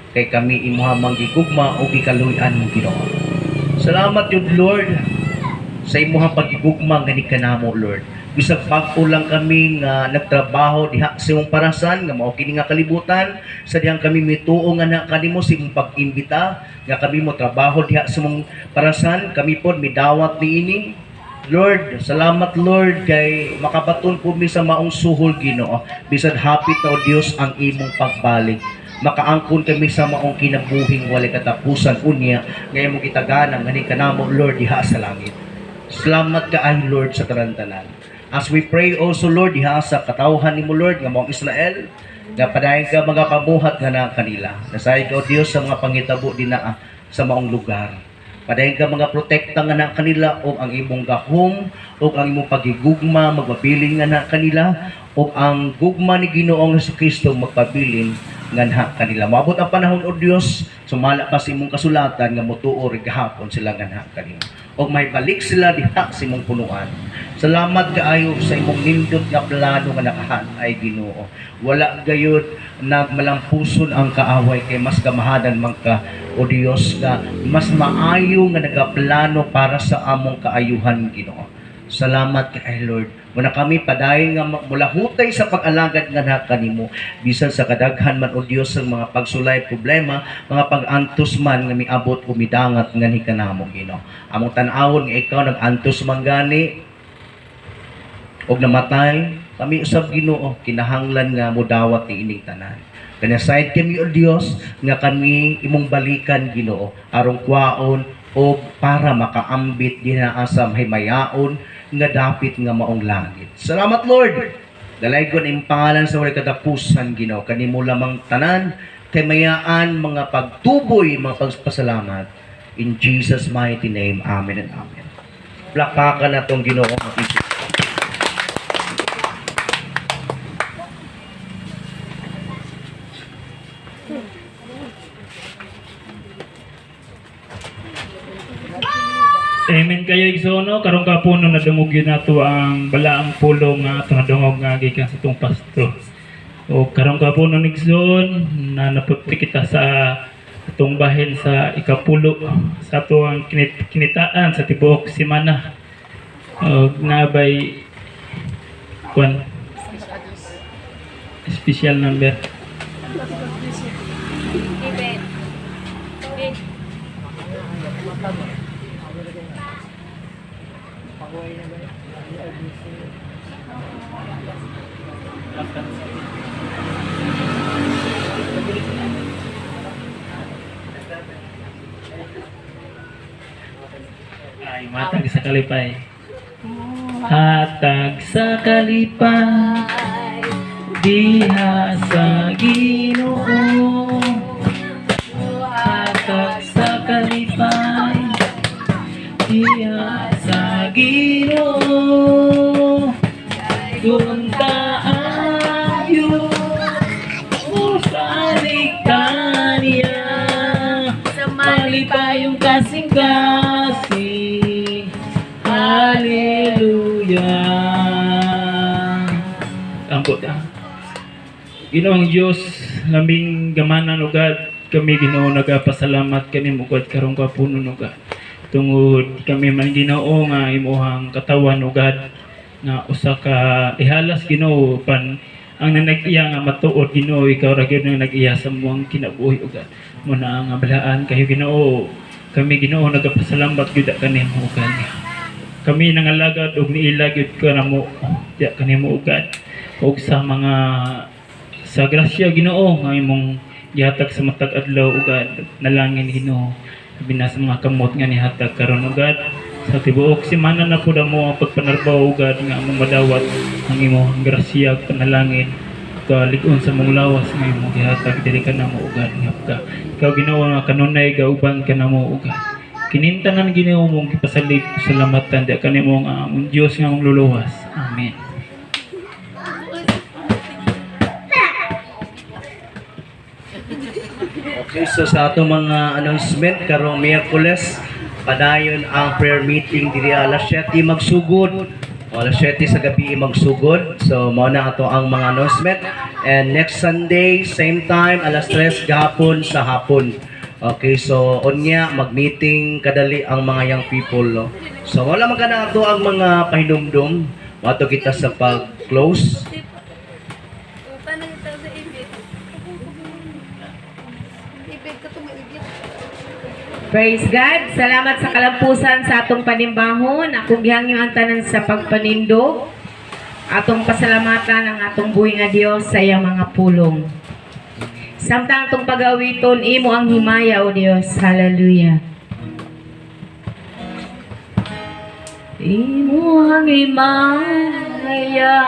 kay kami imuhang manggigugma ug gikaluy-an mo, Ginoo. Salamat yun, Lord, sa imuhang pagigugma nga ni kanamo, Lord. Bisag bag-o lang kami nga nagtrabaho diha sa imong parasan nga mao kini nga kalibutan, sa dihang kami mituo nga na kanimo sa imong pag-imbita nga kami mo trabaho diha sa imong parasan, kami pod midawat niini. Lord, salamat, Lord, kay makabaton po mi sa maong suhol, Ginoo. Bisan hapit na, o Dios, ang imong pagbalik, makaangkon kami sa maong kinabuhing walay katapusan unya nga imong gitagana ngani kanamo, Lord, diha sa langit. Salamat kaayo, Lord, sa tanan-tanan. As we pray also, Lord, diha sa katawhan nimo, Lord, nga maong Israel, nga padayon ka mga pamuhat nga na kanila. Nasayod ka, O Dios, sa mga pangitabo dinaa sa maong lugar. Padayon ka mga protekta nga na kanila o ang imong gahom o ang imong pagigugma magpabilin nga na kanila o ang gugma ni Ginoong Kristo magpabilin nga na kanila. Maabot ang panahon, O Dios, sumala pa sa imong kasulatan nga motuo rin gahapon sila nga na kanila. O may balik sila diha sa imong punuan. Salamat kaayo sa imong nindot nga plano nga nakahan-ay, Ginoo. Wala gayud nagmalampuson ang kaaway kay mas gamahanan man ka, o Dios, nga mas maayo nga nagaplano para sa among kaayuhan, Ginoo. Salamat kay Lord. Muna kami padayon nga mulahutay sa pag-alagad nga na kanimo bisan sa kadaghan man, o Dios, ang mga pagsulay, problema, mga pag-antos man nga miabot o midangat nga ni kanamo, Ginoo. Among tan-awon nga ikaw nag-antos man gani og namatay, kami usab, Ginoo, kinahanglan nga modawat ni ining tanan. Kanasayod kami, O Dios, nga kami imong balikan, Ginoo, aron kwaon o para makaambit dinha sa mahimayaon nga dapit nga maong langit. Salamat, Lord. Dalaygon imong pangalan sa walay katapusan, Ginoo. Kanimo lamang tanan kay mayaan mga pagtuboy, mga pagpasalamat. In Jesus' mighty name, Amen and Amen. Plakpakan natong Ginoo mga. Amen kayo, igsoon, no? Karong kapuno nadungog yun nato ang balaang pulong nga ato nadungog nga gikan sa atong pastor. O karong kapuno, igsoon, na naputi kita sa atong bahin sa ikapulo sa ato ang kinitaan sa tibuok semana. Og nabay kwan special number. Ibig. Ibig. Ay, matag sa kalipay. Hatag sa kalipay, diha sa Ginoo. Hatag sa kalipay, diha sa Ginoo. Dunta ayo, usalig kaniya. Malipayong kasing-kasing. Hallelujah. Ampo ta. Ginoong Diyos, labing gamanan o God, kami, Ginoo, nagapasalamat kanimo, God, karong kapuno, o God. Tungod kami man, Ginoo, nga imuhang katawan, o God, nga usa ka ihalas, Ginoo, pan ang nanag-iya nga matuod, Ginoo, ikaw ra gyud ang nag-iya sa muang kinabuhi, o God. Muna ang balaan kayo, Ginoo. Kami, Ginoo, nagapasalamat gyud kanimo, o God. Kami nangalagad og niila gyud ka namo diya kanimo, o God. Og sa mga sa grasya, Ginoo, nga imong gihatag sa matag adlaw, o God, nalangin, Ginoo, labi na sa mga kamot nga nihatag karon, o God, sa tibuok semana na pud mo ang pagpanarbaho, o God, nga among madawat ang imong grasya ug panalangin, kalig-on sa mong lawas nga imong gihatag diri kanamo, o God, nga ka ikaw, Ginoo, nga kanunay gauban kanamo, o God. Kinintanan, Ginoo, mong gipasalig salamatan di kanimo nga among Dios nga among luluwas. Amen. Okay, so sa atong mga announcement karong Miyerkules, padayon ang prayer meeting diri alas 7 magsugod. O, alas 7 sa gabi magsugod. So mao na ato ang mga announcement. And next Sunday, same time, alas 3 gahapon sa hapon. Okay, so unya mag-meeting kadali ang mga young people, no. So wala man kana ato ang mga pahinumdum. Mato kita sa pag-close. Tanong ito sa ibig. Ibig ka tumaigit. Praise God. Salamat sa kalampusan sa atong panimbahon. Akong gihangyo ang tanan sa pagpanindog. Atong pasalamatan ang atong buhi nga Dios sa iyang mga pulong. Samtang atong pag-awiton, imo ang himaya, O Dios. Hallelujah. Imo ang himaya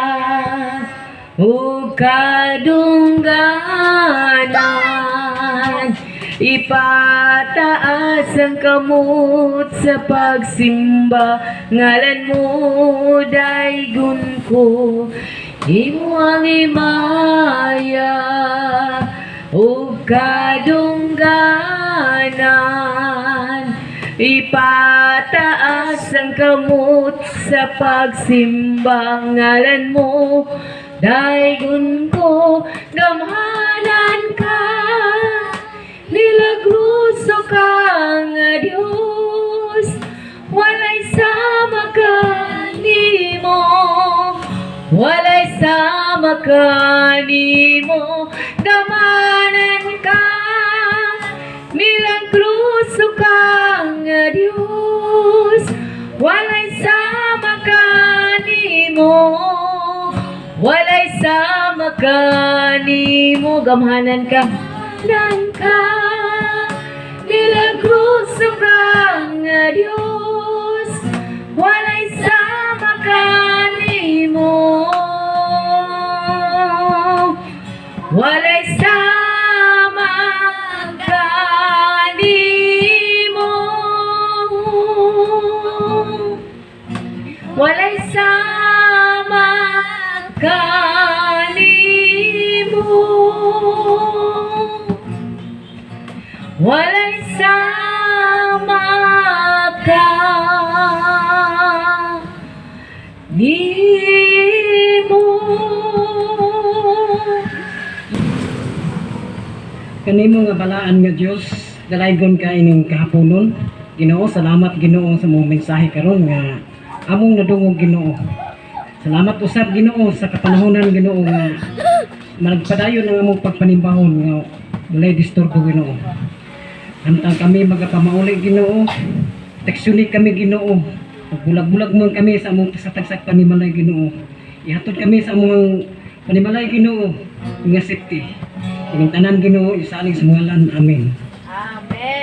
ug kadungganan, ipataas ang kamot sa pagsimba, ngalan mo daygon ko. Imo ang himaya ug kadungganan, ipataas ang kamot sa pagsimba, ngalan mo daygon ko. Gamhanan ka, milagroso ka nga Diyos, walay sama ka nimo, walay sama ka nimo. Gamhanan ka, milagroso ka nga Diyos, walay sama ka nimo, walay sama. Kanimo, gamhanan ka, nan ka, milagroso ka nga Diyos, walay sama kanimo. Walay sama kanimo. Walay sama kanimo. Walay sama kanimo. Kanimo nga balaan nga Dios, dalaygon ka ining kahaponon. Ginoo, salamat, Ginoo, sa mong mensahe karon nga among nadungog, Ginoo. Salamat usab, Ginoo, sa kapanahonan, Ginoo, nga magpadayon ang among pagpanimbahon nga walay disturbo, Ginoo. Samtang kami magapamauli, Ginoo, teksyuni kami, Ginoo. Bulag-bulag man kami sa among sa tagsak panimalay, Ginoo. Ihatod kami sa among panimalay, Ginoo, nga safety. Ining tanan, Ginoo, isalig sa mga. Amen.